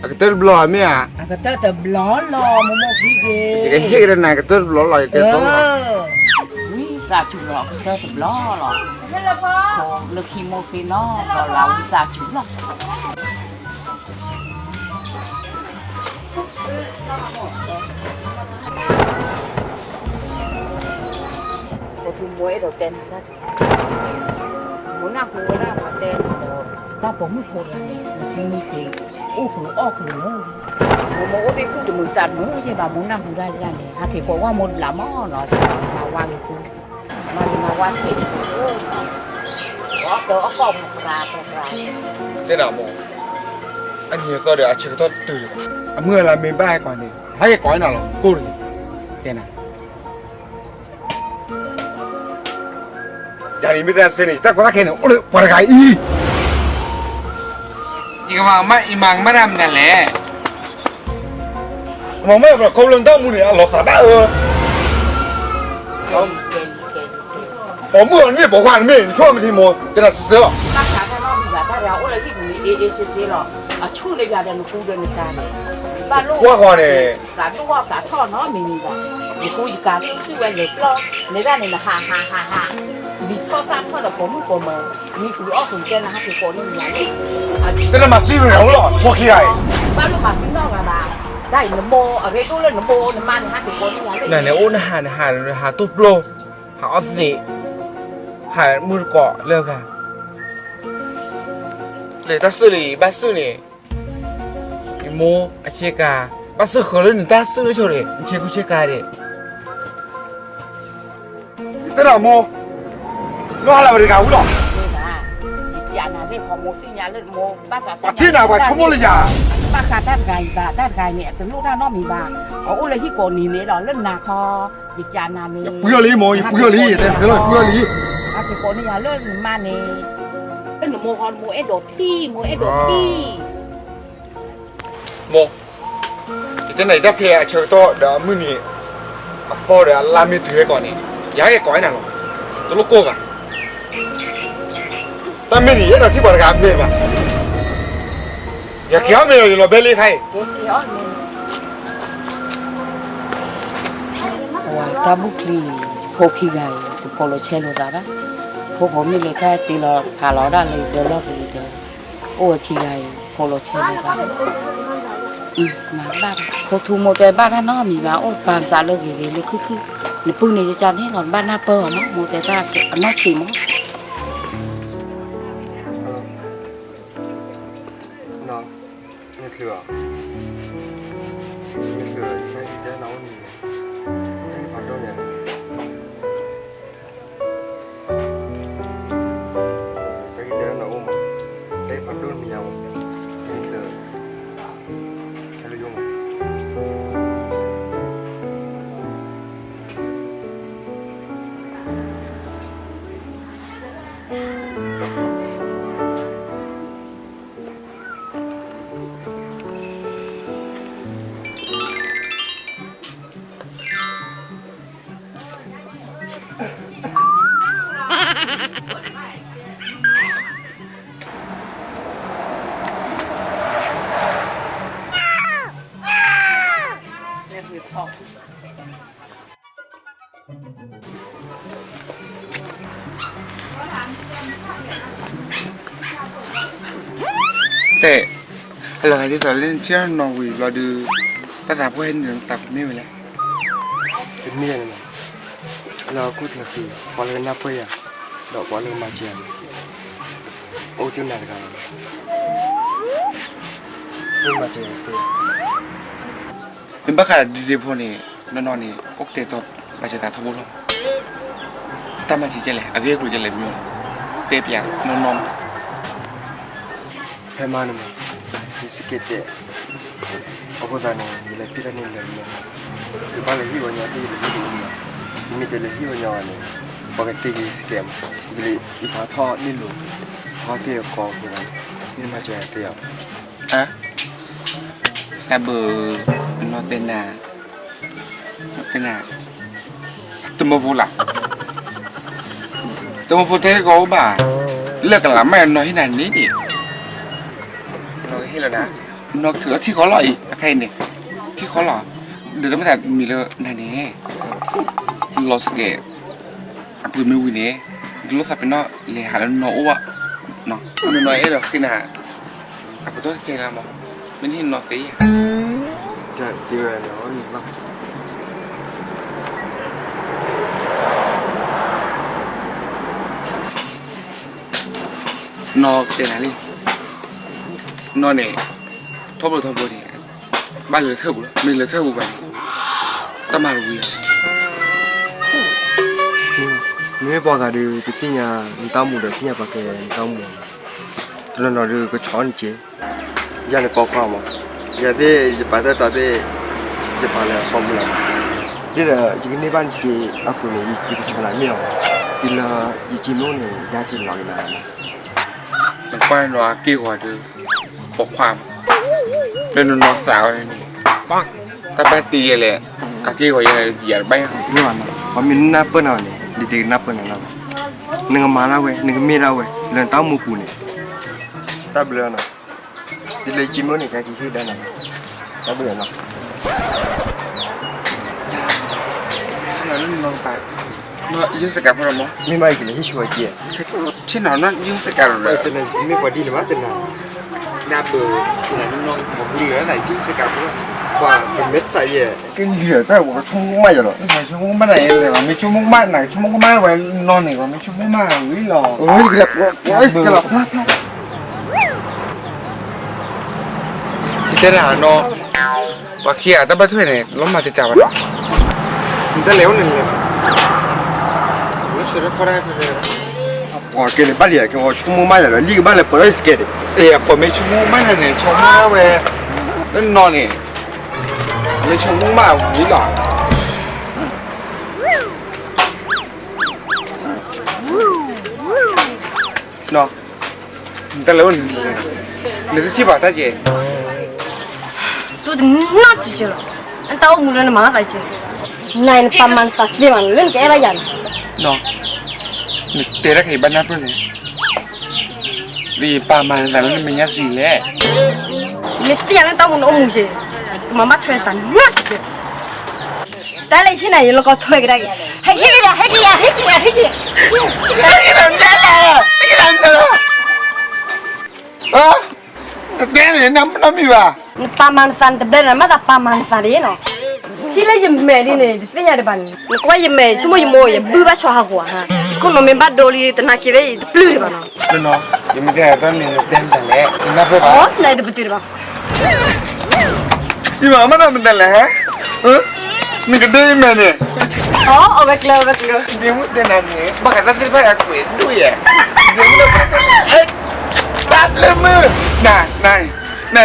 အကတၢၢ်တဘျီမ့ၢ်ဧါ, အကတၢၢ်တဘျီလီၤ မိၢ်မိၢ်ဖံက့ၤ, ယကဟ့ၣ်ကဒါနၤကတၢၢ်တဘျီလီၤ ယတဲ, ဝံသးစူၤလီၤ ကတၢၢ်တဘျီလီၤ, လၢခံမိၢ်ဖံနီၤလီၤဝံသးစူၤလီၤ. အဲၣ်ဒိးတဲနၤတၢ်တဂၤ, မိၢ်နၢ်ဟူဝဲဒၣ်ပှၤတဲနၤဒီး တၢ်ပိာ်မုၣ်ဖိတဂၤန့ၣ် နသူမံသ့ အိၣ်ဃုာ်အီၣ်ဃုာ်လၢ မိၢ်မိၢ်အိၣ်သ့ၣ်သူၣ်တမုာ်သးတမုာ်ယဲၢ်ဘၣ် မိၢ်နၢ်ဟူဒၣ်ယၤန့ၣ် ဟးက့ၤကိးဝဲမိၢ်တဘျီမးနီၤ မၤဝါဂ့ၤဆူ မၤဂ့ၤမၤဝါသ့ၣ် အီၣ်တၢ်အီၣ်ကီၢ်မၤသရၣ်သရၣ် တဲနၤမိၢ်, အနံၤအသီဒီးအဆၢကတီၢ်တတုၤလၢၤဘၣ်, အမုၢ်အလါမ့ၢ်ဘၣ်ဟဲကီးန့ၣ် ဟဲက့ၤကိးနၤလီၤ ကိၢ်တဂ့ၤ, တဲနၤ ယၤန့ၣ်မ့ၢ်တၢ်စဲန့ၣ် ယတၢ်ကီတၢ်ခဲန့ၣ် အိၣ်လၢပှၤတဂၤအံၤ, ယကမၤမၤအံၤမၤကမၣ်တၢ်မနုၤလဲၣ်, မၤမၤယၤပှၤခီဖျိနတၢ်မူန့ၣ် အလီၤသးဘၣ်အၢ ပိာ်မုၣ်အီၤန့ၣ် ပိာ်ခွါန့ၣ်မ့ၢ် နဆိကမိၣ်မထံမိၢ် တဲနၤစ့ၢ်လီၤ. ဘၣ်ဃးတၢ်နီတမံၤဘၣ် တၢ်တဂၤအိၣ်လၢဟံၣ်ပူၤန့ၣ် အ့ၣ်အ့ၣ်ဆ့ဆ့လီၤ. အဆူၣ်လၢယၤဒီးနကူဒီးနကၤန့ၣ် ဘၣ်လိၣ်ဝဲန့ၣ် သးဒိၣ်ထီၣ်သးထီၣ်နီတမံၤဘၣ်. ယကူယကၤသ့ၣ်ဆူၣ်ဝဲလၢပျီ နဲဒၣ်န့ၣ် နဟးဟးဟးဟး မံၤထီၣ်သၣ်ထီၣ်ဒီးပိာ်မုၣ်ပိာ်မၢၤ မံၤဃုာ်အီၣ်ဃုာ်ကဲနၤဟးက့ၤကိးန့ၢ်ယၤန့ၣ် တဲနၤမၤသံဝဲန့ၣ်လီၤ ဖိခံဂၤအံၤ ဘၣ်လိၣ်မၤသံနီတဂၤဘၣ်. တၢ်အံၤနမိၢ်အရ့ဒိၣ်လၢနမိၢ်နမါန့ၣ် ဟးက့ၤကိးန့ၢ်ယၤန့ၣ် နန့ၣ်အိၣ်နဟးနဟး နဟးတိၢ်ပျိ ဟးအီၣ်သ့ၣ် ဟးမုၢ်တကိးလၢအဂၤ လဲၤတၢ်စုၣ်လံ ဘၣ်စုၣ်န့ၣ် ယမိၢ်အဆ့ကၤ ဘၣ်စုၣ်ဃၢၤလၢနတၢ်စုၣ်လၢဆိန့ၣ် နဆ့ကူဆ့ကၤန့ၣ် ယတဲနၤမိၢ် လီၤဟါလၢပတဂၤဝံၤလီၤ ပှၤထံၣ်နၤပှၤဆိကမိၣ်လၢယၤ ဘၣ်ဃးတၢ်တဂၤအံၤဘၣ် တၢ်တဂၤအံၤန့ၣ် အတလိၣ်တၢ်နီတမံၤဘၣ်. အအိၣ်လၢဟံၣ်ကိးနံၤန့ၣ်ဒီး လၢနၤခီ ယကးနၤန့ၣ် ယပှ့ၤအီၤလံမိၢ် ယပှ့ၤအီၤလံ ယတဲစ့ၢ်လီၤ ယပှ့ၤအီၤလံ အကကိးန့ၢ်ယၤလၢနမါန့ၣ် လၢနမိၢ်ဃီ နမိၢ်အဲၣ်ဒိးထံၣ် မိၢ်အဲၣ်ဒိးထံၣ် မိၢ်, ယတဲနၤ ယတၢ်ဖဲအဆၢကတီၢ်ဒီးအမုၢ်နံၤ အသီဒီးအလါမ့ၢ်တုၤဟဲကီးန့ၣ် ယဟဲက့ၤကိးနၤလီၤ. တလိၣ်ကိၢ်ဘၣ်. တၢ်မ့ၢ်န့ၣ် ယအဲၣ်ဒိးထံၣ်ပှၤတဂၤအမဲာ်ဘၣ်. ယက့ၤအီၣ်မ့ၤလီၤ ယလီၤဘဲလံခါအံၤ. ပှၤတၢ်ဘူၣ်ချံ ဖိခံဂၤအံၤ တဖိးလိာ်ဆဲးလိာ်သးဘၣ်. ဖိဖိမ့ၢ်လဲၤတၢ်တ့လီၤဖးလီၤဒၣ်လၢယဒၢလီၢ်ပူၤဒီး အိၣ်ဝဲခံဂၤအံၤ ဖိးလိာ်ဆဲးလိာ်သးဘၣ်. မၤဘၣ် ဖိထူမိၢ်တဲဘၣ်တၢ်နီတမံၤဘၣ် အိၣ်ပာ်စးလၢဂ့ၤဂ့ၤလၢခုၣ်ခုၣ် နပုၢ်န့ၣ် ယကန့ၣ်လီၤ ဘၣ်နၢ်ပၢၢ်အီၤမး မိၢ်တဲတၢ်အနီၢ်ဆံးမး နချုးအီၤ နချုးအီၤ ယတဲနၤအိၣ်မံၤန့ၣ် တၢ်ဂ့ၢ်ဖးဒိၣ်ညါ တၢ်ဂ့ၢ်တဲနၤအိၣ်မး တၢ်ဂ့ၢ်ဖးဒိၣ်တမံၤညါမး နချုး ဟဲလၢယအိၣ်မး တဲ, အလီၤဂာ်ဒ်သိးလၢနထံၣ်နီၢ်ဝံၤဘျီဒုး, တၢ်သးပှၢ်ဟဲနုာ်လီၤနသးပူၤမ့ၢ်ဝဲလဲၣ်. တမ့ၢ်လၢၤ, လၢဟီၣ်ခိၣ်ချၢဃံ, ပှၤလၢကနၢ်ပၢၢ်ယၤ, ဒီးပှၤလၢကမၤစၢၤယၤန့ၣ်, အိၣ်တ့ၢ်နၤတဂၤလီၤ. မ့ၢ်မၤစၢၤယၤတသ့ မ့ၢ်ဘၣ်ဃးဒ်ဒ့ဖိန့ၣ်, နီၢ်နီၢ်န့ၣ် အိၣ်ကတဲာ်ကတီၤဘၣ်စၢၤသးထီဘိလီၤ. တၢ်မၤစၢၤကဲလဲၣ်, အဂ့ၢ်အကျိၤကဲလဲၣ်မ့ၢ်, တဲပျးနီၢ်နီၢ်မး. ဖဲမးန့ၣ်မး, ယစကဲးတဲာ်, အဃိသတးန့ၣ် ယလဲၤဖံးတၢ်န့ၣ်လၢာ်မး, ယဘၣ်လဲၤဟံၣ်ဝဲညီသ့ၣ်ယလဲၤဟံၣ်တအိၣ်မး, မ့မ့ၢ်တဲလဲၤဟံၣ်ဝဲညီဘၣ်န့ၣ်, ပှၤကသ့ယစကဲးမး, ယလဲၤယဖးထီၣ်န့ၢ်လိာ်, ထီၣ်သ့ၣ်အကီအဃိသတးန့ၣ်, မ့ၢ်မၤစၢၤယၤသ့ဧါ. တၢ်ဘၣ်, နီၢ်တဲနၤ, နီၢ်တဲနၤ, တမၢဖိလၢ်, တမၢဖိတဲကီးအိၣ်ဘၣ်, လၢကလးမၢ်နီၢ်ဟ့ၣ်နၤန့ၣ်ဒံး, နီၢ်ကဟ့ၣ်လီၤနၤ, နီၢ်ကထုးလီၤထံဃီလီၤအံၤ အခါအံၤန့ၣ်, ထံဃီလီၤ, ဒီးတမ့ၢ်သးမံၤလၢနၤန့ၣ်, လီၤစကဲး အပှ့ၤမ့ၢ်ဝံၤန့ၣ်, ကလိၣ်သးပ့ၤနီၣ်လဲၤဟးလၢနီၢ်အိၣ်ဘၣ်, နီၢ်နီၢ်အဲၣ်ဒိးဃ့နၤ, အပတီၢ်ခဲခဲလီၤမး, မ့ၢ်နဟ့ၣ်နီၢ်သ့ဧါ. တၢ်တဲဝဲန့ၣ်, အီၣ်နံၤဘၣ်, တၢ်တဲဝဲန့ၣ်, နီၢ်တဲနၤလံ, နီၢ်န့ၣ် ထီဘိထီဘိန့ၣ် ဘၣ်လဲၤထၢၣ်ပူၤလီၤ, မ့ၢ်လဲၤထၢၣ်ပူၤဘၣ်န့ၣ် တၢ်မၤတဝံၤလီၤ. မ့ၢ်ပှၤဂၤဒီး တသ့ၣ်ညါနတၢ်အိၣ်မူဒီး သ့ၣ်ညါပှၤကဲနတၢ်အိၣ်မူလီၤ. တနီၤနီၤဒီးကဆီၣ်နက့, ယၤန့ၣ်ပိာ်ခွါမး, ယၤသ့ၣ်ယပာ်တၢ်တီသ့ၣ် ယပာ်လၢအပိာ်မုၣ်လီၤ. ဒ်ဒီးယကန့ၢ်ဘၣ်နက့အသိးန့ၣ် ယကဆီၣ်နၤမ့ၢ်အီၤ, ယလၢယက့မိၢ်န့ၣ် ယက့ၤလီၤက့ၤနၤလီၤ. နကွၢ်နီၢ်အက့ၢ်ဂီၤဒီး ပိာ်ခွါမး, လၢနနီၢ်သးဝဲန့ၣ် တၢ်ဘၣ်တ့ယဲလဲၣ်, အက့ၢ်ဂီၤယဲလဲၣ် ယၤတဘၣ်ယၤ. မ့ၢ်ဘၣ်နီၤ, ပှၤမ့ၢ်နၢ်ပၢၢ်နၤန့ၣ် ဒ်ဒ်ကနၢ်ပၢၢ်နၤလီၤ. နကမၤဒၣ်ဝဲ နကမ့ၢ်ဒၣ်ဝဲ လၢနတၢ်အိၣ်မူပူၤန့ၣ် တၢ်ဘျၢနီၤ, ဒ်လၢယက့မိၢ်န့ၣ် ကက့ၤဟ့ၣ်ဒၣ်နၤလီၤ. တၢ်ဘျၢနီၤ. ဆ့ၣ်နီၤလၢနနီၢ်ကပၤ, ယိၤစကၤဖိလီၤမး, မ့ၢ်ဘၣ်ယကလဲၤဟ့ၣ်ဆူအက့, ဆ့ၣ်နီၤလၢယိၤစကၤလီၤ, တမ့ၢ်ပှၤဒ်န့ၣ်ဘၣ်တနၤ, နၢ်ပၢၢ် ဆ့ၣ်နီၤလၢနီၢ်ကပၤ ပှၤလၢသးယိၤစကၤဖိလီၤ, ပှၤကမ့ၢ်စးယဲ, ကလံၤတၢ်ဝဲကဆိကမိၣ်မးယၤလီၤ, ဆိကမိၣ်မးနၤ ဆိကမိၣ်ကမၣ်ဝဲနီၢ်န့ၣ် ပှၤမ့ၢ်ဆိကမိၣ်မးဝံၤလီၤ, ယကလဲၤ ယကလဲၤ တဲဒၣ်နီၢ်, ပှၤခံဂၤတၢ်ဘၣ်ထွဲန့ၣ် လီၤမၤတံာ်တာ်ဘၣ်နီၤ, နတလဲၤအိၣ်န့ၣ်လဲၤ, လၢဆၢထၢၣ်ဖီၣ်တၢ်ဖဲဖဲ, ပှၤကဲန့ၣ်ဘၣ်လံ ကဲဝဲဆိကမိၣ်မးယၤဒီး လံၣ်ကဘၣ်လဲၤပှဲၤအီၣ်စကဲးန့ၣ်, အဲ ပှၤမ့ၢ်ဆိကမိၣ်မးနၤန့ၣ် ဆိကမိၣ်ဝဲ, လၢနီၢ်န့ၣ်, မ့ၢ်ဆိကမိၣ်မးဝံၤလီၤ. နတလဲၤအိၣ်န့ၣ်, နတထံၣ်ဘၣ်တၢ်ကဲ, တိၢ်တနီၢ်တကဲလီၤ, နတၢ်အိၣ်မူလၢနမၤသးကဲ, နၤနပာ်မၤနသးသ့မး လၢနကအဲၣ်ဘၣ်ယၤန့ၣ်, နတဲတၢ်ခဲအံၤဘၣ်နၢ်ပၢၢ်လဲၣ်, လၢယပာ်မၤနသးလၢနမဲာ်ညါစံးလဲၣ်, မ့ၢ်သ့ၣ်ညါလၢနတၢ်အိၣ်မူနအိၣ်မူကဲ, ကမၤဘၣ်ထွဲသးနီၢ်တကဲ တၢ်လၢယဆ့ၣ်နီၤ ယလီၢ်ကီထွဲကဒါက့ၤ, ဟဲက့ၤဒီး ဟဲက့ၤယၤ ဟဲက့ၤယၤ ဟဲက့ၤယၤ, ဟဲက့ၤဒီး ဟဲက့ၤဒီး, နတဲန့ၣ် နမ့ၢ်ဘၣ်, နပာ်မၤနသး နတဘျဲၣ်ဒီး နမၤသးပာ်မၤနသးဒ်နီၤ, ထံၣ်လၢယမဲာ်ဒ်န့ၣ် တသ့ၣ်ညါဒံးဘၣ်န့ၣ်, နကွၢ်ယမဲာ် ဆိကမိၣ်ယမိၢ် ယဘုၣ်ဘၣ်ဆီဟးဂီၤဧါ, ယခိၣ်နူာ်မ့ၢ်ဘၣ်ဒိလံ တနာ်က့ၤလၢယတပျုၢ်ဒံးဘၣ်နီၤ, ယမ့ၢ်တဲတၢ်န့ၣ် နတဲမတၤလဲၣ်, နနၢ်ပၢၢ်ဘၣ်, နတပတုာ်ဒံးဘၣ် ယမၤမးနၤမတၤလဲၣ်, နကဒဲယမဲာ်န့ၣ်, အဝဲကျၢၤ အဝဲကျၢၤ, ဒ့မုၣ်တဲနၤန့ၣ် ဘၣ်ဃးတၢ်သ့ၣ်တဖၣ်အကွဲးဒိၣ်ယဲ, ဒ့မုၣ်တဲ, တၢ်ဘျၢမုၢ်, န, န,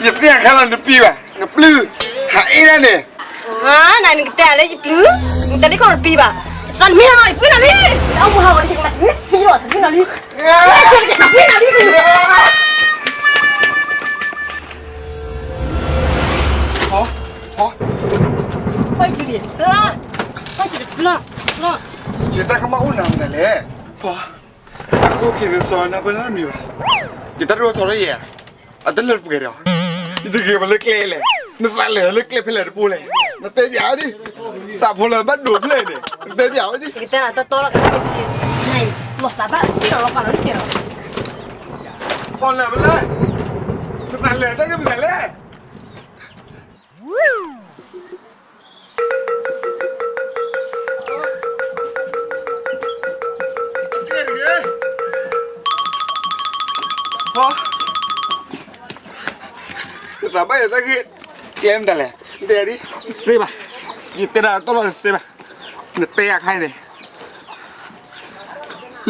ယပျံၤအခါလီၤနပံဘၣ်, နပျုၢ်, ဟးအ့ၣ်ဒၣ်န့ၣ်, နနၤနကတဲလၢယပျုၢ်, နတဲလၢကီၢ်နပံဘၣ်, သးနမ့ၢ်လီၤ ယပှ့ၤနၤလံ, အမူဟးဂီၤလံ ယကမၤတမ့ၢ်သံလီၤ သးနလံ, ယပှ့ၤနၤလံ, ပှ့ၤနၤလံ, ပှ့ၤနၤလံ, ပှ့ၤနၤလံ, ပှ့ၤနၤလံ, ယတၢ်ကမၣ်အိၣ်နၤမနုၤလဲၣ်, ပှၤ, အခိၣ်ခံနစီနၢ်ပၢၢ်နမံၤဘၣ်, ယတၢ်ဒိၣ်ထီၣ်ထီၣ်ယဲ, အတလၢတပှဲၤဒီး, ယတဂ့ၤပလၢကျဲလဲၣ်, နသးလဲၤလၢကျဲဖဲလဲၣ်တပူၤလဲၣ်, နတဲပျးဒ်, သးဖိလၢဘၣ်ဒိးဖျဲၣ်န့ၣ် နတဲပျးဝဲဒ်, ယကတဲနၤတၢ်တီလီၤကနၣ်က့ၤ, လီၤသးဘၣ်စ့ၢ်ကီးလီၤ ပှၤလီၤတကဲလီၤ, ပှၤလဲၤဖဲလဲၣ်, နသးလဲၤတၢ်က့ၤမနုၤလဲၣ် ကျဲမတၤလဲၣ်, နတဲဒ်, စ့ဘၣ်, ယတဲဒၣ်တီလီၤစ့ဘၣ်, နတဲအခါန့ၣ်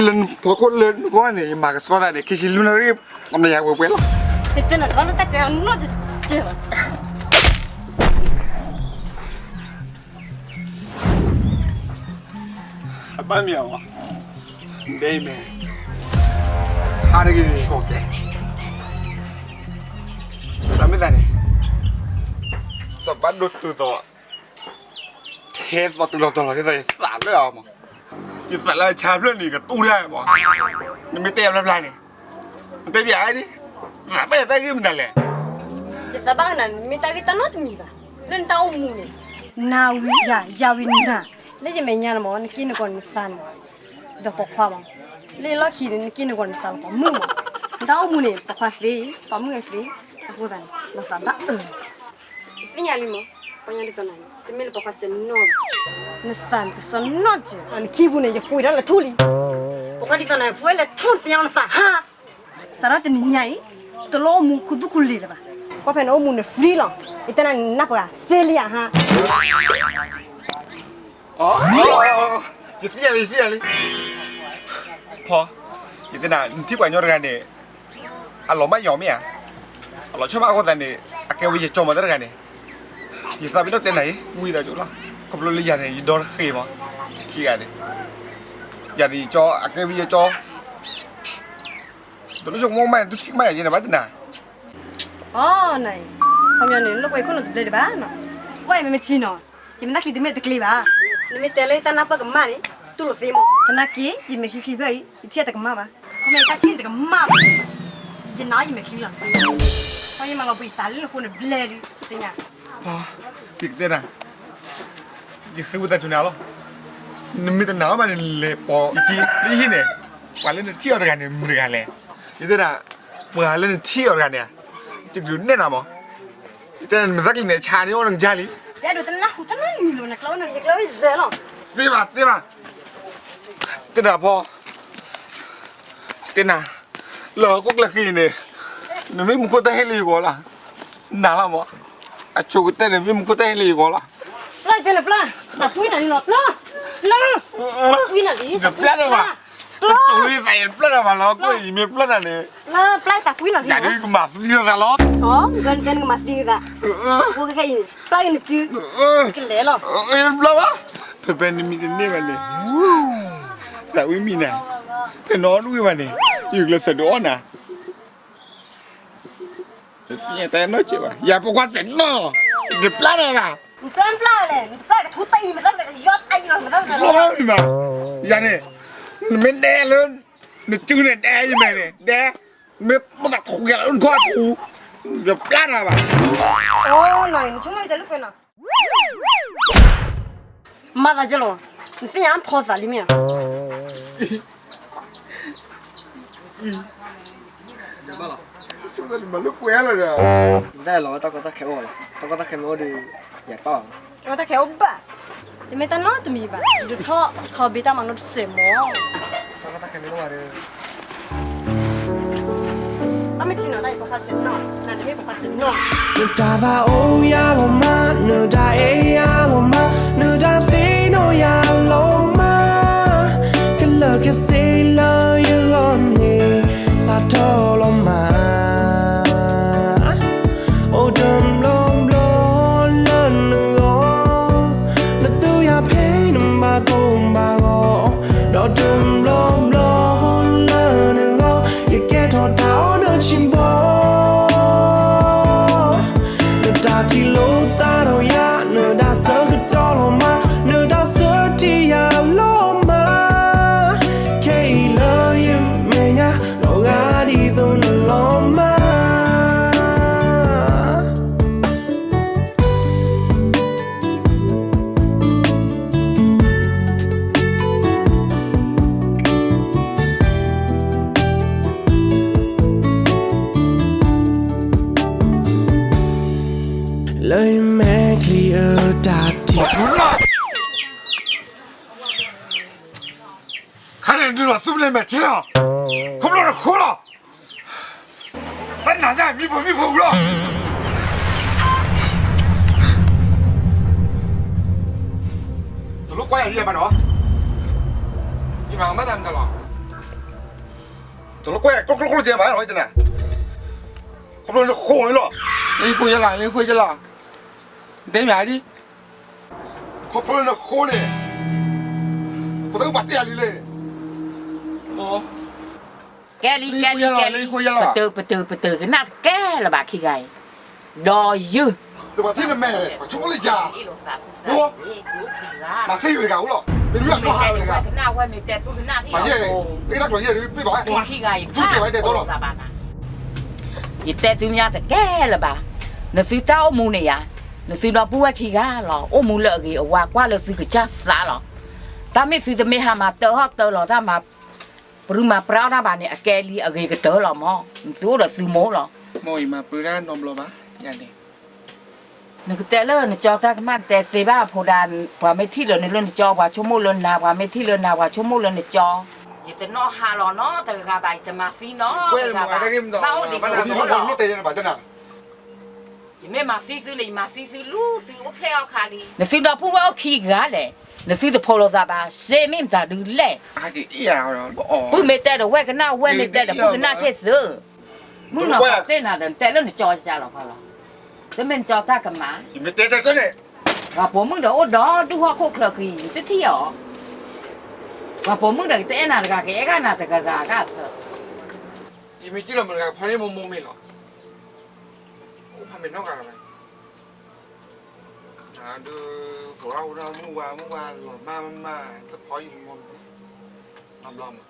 လၢနဖီခိၣ်လၢနဂီၢ်န့ၣ် ယမၤကဆှီသးန့ၣ် ခံဆံလွံၢ်နၣ်ရံၣ် ပှၤမၤယၤပှဲၤပှဲၤလီၤ. ယတဲနၤတဘၣ်လၢတၢ်တဲအနီၢ်ကဲဘၣ်. အဘၣ်မ့ၢ်အီၤ, ဒ်အံၤမ့ၢ်, ဟါတဂ့ၤန့ၣ်ကီၢ်ကဲ, တၢ်မ့ၢ်သးန့ၣ်, တဘၣ်ဒိတုၤသိး ထဲသိးတုၤလီၤတီၤလီၤ ထဲသိးယသးလၢအီၤမး, ယသးလၢအဆါဖျၢၣ်န့ၣ် ကတူၢ်တၢ်မး, နမ့ၢ်တဲဘျါဘျါန့ၣ်, နတဲဘျါဒ်, သးဘၣ်ယတၢ်ဂ့ၢ်မနုၤလဲၣ်. ယသးဘၣ်နၤန့ၣ် မ့ၢ်တၢ်ဂ့ၢ်တၢ်နီတမံၤဘၣ်, လၢနတၢ်အိၣ်မူန့ၣ်, နၤဝံၤယၤ ယၤဝံၤနၤ, လၢယမဲာ်ညါန့ၣ်မး နက့ၢ်နဂီၤနသးန့ၣ်, ဒီးပိာ်ခွါမး, လၢယလီၢ်ခံန့ၣ် နက့ၢ်နဂီၤနသးလၢပိာ်မုၣ်မး, နတၢ်အိၣ်မူန့ၣ် ပိာ်ခွါသ့, ပိာ်မုၣ်သ့, အဃိသတးန့ၣ် လီၤသးဘၣ်အၢ သ့ၣ်ညါလံမး, ပှၤညါဒ်သိးနၤန့ၣ် တမ့ၢ်လၢပိာ်ခွါစဲးနီၢ်ဘၣ်, နသးကစီၣ်နီၢ်စဲး, နခံပူၤန့ၣ် ယပှ့ၤထီၣ်လဲၤထူၣ်လံ, ပိာ်ခွါဒ်သိးနၤ ပှ့ၤလဲၤထူၣ်တသ့ၣ်ညါနသးဟါ, စးထီၣ်တနံၤညါအံၤ တလိၣ်အိၣ်မူခူသူၣ်ခူလံာ်လၢၤဘၣ်. ကွၢ်ဖဲနအိၣ်မူန့ၣ် free လီၤ. ယတဲနၤနၢ်ပှၤစ့လံဧါဟါ. ယသ့ၣ်ညါလံ ယသ့ၣ်ညါလံ. ဖီ, ယတဲနၤ နထံၣ်ပှၤညီတဂၤန့ၣ် အလီၤမၢ်ယီၤမ့ၢ်ဧါ. အလီၤဆီၣ်မၢ်အဃိသတးန့ၣ် အကဲဝဲယကၠီမးတၢ်တဂၤန့ၣ်. ယသးပ့ၤနီၣ်တဲနၤအံၤ ဝံသးစူၤလီၤ. ခီဖျိလၢယၤန့ၣ် ယဒီတဃ့မး. ခံဂၤန့ၣ် ယၤန့ၣ်ယကၠီ အကဲဝဲယကၠီ တလိၣ်ဆိကမိၣ်မး နတူၢ်ထံၣ်ကမၣ်ယၤယဲန့ၣ်ဘၣ်တနၤ. အီၤနၤအံၤ ခီပညီန့ၣ် နလိၣ်ကွဲခိၣ်နတဘျဲဒံးဘၣ်နီၤ. ကွၢ်အံၤမ့ၢ်မ့ၢ်ထံနီၤ. ယမ့ၢ်တၢ်ချံတမ့ၢ်တကျ့ဘၣ်. နမ့ၢ်တဲလၢယတၢ်နၢ်ပၢၢ်ကမၣ်န့ၣ် တူၢ်လိာ်သ့မး. သနာ်က့ ယမဲာ်ချံချံဖဲအံၤ ယထံၣ်တကမၣ်ဘၣ်. ခီပညီယတၢ်ဆံၣ်တကမၣ်ဘၣ်. ယနၤယမဲာ်ချံလီၤ. ခီယမၤလီၤပှံၤသးလၢနဃိနဘျဲဒုး သ့ၣ်ညါ. ယကတဲနၤ ယဃ့ဝံသးစူၤနၤလီၤ. နမ့ၢ်တနာ်အီၤဘၣ်န့ၣ် လဲၤပိာ်ယခံလၢယဟံၣ်န့ၣ်, ပှၤလၢနထံၣ်အီၤတဂၤန့ၣ် မတၤတဂၤလဲၣ်. ယတဲဒၣ် ပှၤလၢနထံၣ်အီၤတဂၤန့ၣ်, ယကဒုးနဲၣ်နၤမး. ယတဲဒၣ် နမဲာ်သၣ်ကျံၤန့ၣ် ဆါန့ၢ်အိၣ်နကစၢ်လံ. ယအဲၣ်ဒိးတနၢ်ဟူတနၢ်နံၤလၢၤ နကျဲအိၣ်န့ၣ် ယကျဲအိၣ်ယဲလီၤ. သ့ဘၣ် သ့ဘၣ်. တဲနၤဖီ တဲနၤ လၢဟီၣ်ခိၣ်ချၢဃံန့ၣ် နမ့ၢ်မူခိၣ်တၢ်ဟ့ၣ်လၢယဂီၢ်လီၤ. နၤလီၤမး. အဆိကတၢၢ်န့ၣ် မ့ၢ်မူခိၣ်တၢ်ဟ့ၣ်လၢယဂီၢ်လီၤ. ပျၢ်တဲနၤပျၢ်, တၢ်ပှံနၤလံလီၤ ပျၢ်, ပျၢ်, တၢ်ပှံနၤလံ, တၢ်ပျၢ်လၢၤဘၣ်, တၢ်ပျၢ်လၢၤဘၣ်လီၤ. ကွၢ်အံၤမ့ၢ်ပျၢ်နၤန့ၣ်, ပျၢ်တၢ်ပှံနၤလံ, နကမၤသံသးလီၤ. အိ နကမၤသံသး, အိ ကခဲအံၤ, ပျၢ်ကနစု, ကလဲၤလီၤ. ပျၢ်ဘၣ်, ဖဲဖဲနမံၤတန့ၢ်ဘၣ်န့ၣ်, သးဝံၣ်မံၤနၤ, ဖဲနအီၣ်တဝံၣ်ဘၣ်န့ၣ်, ယကျဲးစၢးဒုးအီၣ်နၤ. တနီၣ်ဘၣ်, ယၤဖိခွါစဲးနီၣ်, ယပျၢ်နၤဘၣ်. နပျၢ်လဲၣ်, နပျၢ်ကထူတအံၤ မတၤကယီတအံၤလီၤ, မတၤကယီတအံၤလီၤ. ယၤန့ၣ်, နမ့ၢ်ဒဲလၢ, နစုန့ၣ်ဒဲယမဲာ်န့ၣ်, ဒဲ, မ့ၢ်ပသးထူယၤလၢနခီၣ်ထူ, ယပျၢ်နၤဘၣ်. အိ နဆိကမိၣ်ယတဲလၢကွဲးနီၤ. မၤသးကလီၤ, နသ့ၣ်ညါဖီသးလံမ့ၢ်ဧါ. မၤလၢကွဲးလီၤဒီး, တၢ်လီၤ တၢ်ကီတၢ်ခဲအိၣ်လီၤ, တၢ်ကီတၢ်ခဲမ့ၢ်အိၣ်ဒီး, ယၤပာ်လီၤ. တၢ်ကီတၢ်ခဲအိၣ်ဘၣ်, တမ့ၢ်တၢ်နီတမံၤဘၣ်, ယဒုးထီၣ်ထီဘ့တၢ်မၤနီတစဲးမး. တၢ်ကီတၢ်ခဲမ့ၢ်အိၣ်ဘၣ်ဒီး တၢ်မ့ၢ်ထံနီၤ တၢ်အံၤပိာ်ခွါစဲးနီၣ်, နတမ့ၢ်ပိာ်ခွါစဲးနီၣ်. နတၢ်သးအိၣ်ယၤလီၤမး, နတၢ်အဲၣ်ယၤလီၤမး, နတၢ်သ့ၣ်နီၣ်ယၤလီၤမး, ကလၢာ်ကစ့လၢယဂီၢ်န့ၣ် စးထီၣ်လီၤမး. အိၣ်တဘျီဘျီလၢနဂီၢ်, နသူယၤဖဲနဘၣ်ကိၢ်ဘၣ်ဂီၤ, ဒီးတဘျီဘျီလၢနဂီၢ်, ယကဲထီၣ်တၢ်အီၣ်နဆံးဘီ. နတၢ်ထံၣ်လိာ်သးဒီးယၤ, နတၢ်ဆၢကတီၢ်လီၤမး, နတၢ်ဆၢထံယၤလီၤမး, ခဲအံၤလၢယမဲာ်ညါ, ဒီးဂၤဒ်သိးနလီၤမး. လၢယမဲာ်ချံအတၢ်ထံၣ် ခါန့ၣ်ဒုးလီၤသူၣ်ဖျဲၣ်မဲာ်ထံလီၤ, ခီဖျိနဃိလီၤ. တၢ်နၤညါမံဖိမံဖိဝံၤလီၤ. တလိၣ်ကွၢ်ယၤယဲဘၣ်နီၤ, ယမၤမၤတၢ်မတၤလီၤ. တလိၣ်ကွၢ်ယၤကျိကျိကျိယဲဘၣ်နီၤ ယတဲနၤ, ခီဖျိနဃိလီၤ. လၢယဃိယဲလီၤ, လၢယဃိယဲလီၤ, နတဲမ့ၢ်ဒ် ခီဖျိနဃိန့ၣ်, ပတပှၤတဲယၤလံလဲၣ်. ကဲလံ ကဲလံ ကဲလံ, ပတုာ် ပတုာ် ပတုာ်ကနၣ်တကဲလၢၤဘၣ်ခံဂၤအံၤ, ဒီးယုၢ်, ပှၤထံၣ်နမဲာ် ပှၤဆိကမိၣ်လၢယၤ, မၤသ့ဝဲတဂၤအိၣ်လီၤ, မ့ၢ်တမ့ၢ်အနီၢ်ဟးဝဲတဂၤ, မၤယဲ, တၢ်ကျိၤယဲဒုးပ့ၢ်ဘၣ်, သူကဲဝဲဒဲးတီလီၤ. ယတဲသုညါတကဲလၢၤဘၣ်, နသုတၢ်အိၣ်မူန့ၣ်ယၤ, နသုဒီပုၢ်ဝဲၢ်ခံဂၤလီၤ, အိၣ်မူလၢအဂ့ၤအဝါ ကွၢ်လၢသုကစၢ်သးလီၤ. တၢ်မ့ၢ်သုတမ့ၢ်ဟးမၤတၢ်ဟီၣ်တၢ်လီၤတၢ်မၤ, ပရူမၤပြးတၢ်ဘၣ်န့ၣ် အကဲလံအဂ့ၤကတၢၢ်လီၤမး, နသုအိၣ်ဒီးသုမိၢ်လီၤ. မိၢ်အံၤမၤပၢတၢ်နီတဘျီဘၣ်, ယၤန့ၣ် နကတဲလၢနကၠီတၢ်ကမၣ် နတဲသ့ဘၣ်အဖိဒါ, ပှၤမ့ၢ်ထံၣ်လၢနလၢနကၠီ ပှၤဆိကမိၣ်လၢနၤ, ပှၤမ့ၢ်ထံၣ်လၢနၤ ပှၤဆိကမိၣ်လၢနကၠီ. ယတနီၣ်ဟးလီၤနီတဂၤဘၣ်, ယတမၤသံနီတဂၤဘၣ်, ဘၣ်အိၣ်ဒံးသိးသိးလီၤ. ယမ့ၢ်မၤသံသုန့ၣ် ယမၤသံသုလူၤသုအိၣ်ဖျဲၣ်အီၣ်ခါလံ. နသုဒီးပုၢ်ဝဲၢ်အိၣ်ခံဂၤလဲၣ်, နသုတဖိးလိာ်သးဘၣ်, စ့မ့ၢ်မတၤဒုလဲၣ်. ပုၢ်မ့ၢ်တဲဒီးဝဲကနၣ်, ဝဲၢ်မ့ၢ်တဲဒီးပုၢ်ကနၣ်ထဲသု. မုၢ်နီၢ်ပှၤတဲနၤဒီး နတဲလၢနကၠီယၤလီၤခီလီၤ. တမ့ၢ်နကၠီတၢ်ကမၣ်. ပှၤပိာ်မုၣ်ဒီးအိၣ်ဒီဒူၣ်ဟီၣ်ခိၣ်ချၢက့ၤ ယတထံၣ်အီၤ. ပှၤပိာ်မုၣ်ဒီးကတအဲၣ်နၤတဂၤ ကအဲၣ်ဂၤနၤတဂၤဂၤအဂၤသၢ. ယမ့ၢ်ကံၣ်လီၤမုၢ်တဂၤ ဖါန့ၣ်မိၢ်မိၢ်မ့ၢ်လီၤ. အိၣ်ဖးမဲာ်နီၢ်ဂၤဂၤဘၣ်. ဒုး ကိးလီၤဝဲဒၣ်မုၢ်ဝါ မုၢ်ဝါလီၤမါမါမါ တဖီယမိၢ် မၤဘျီမး.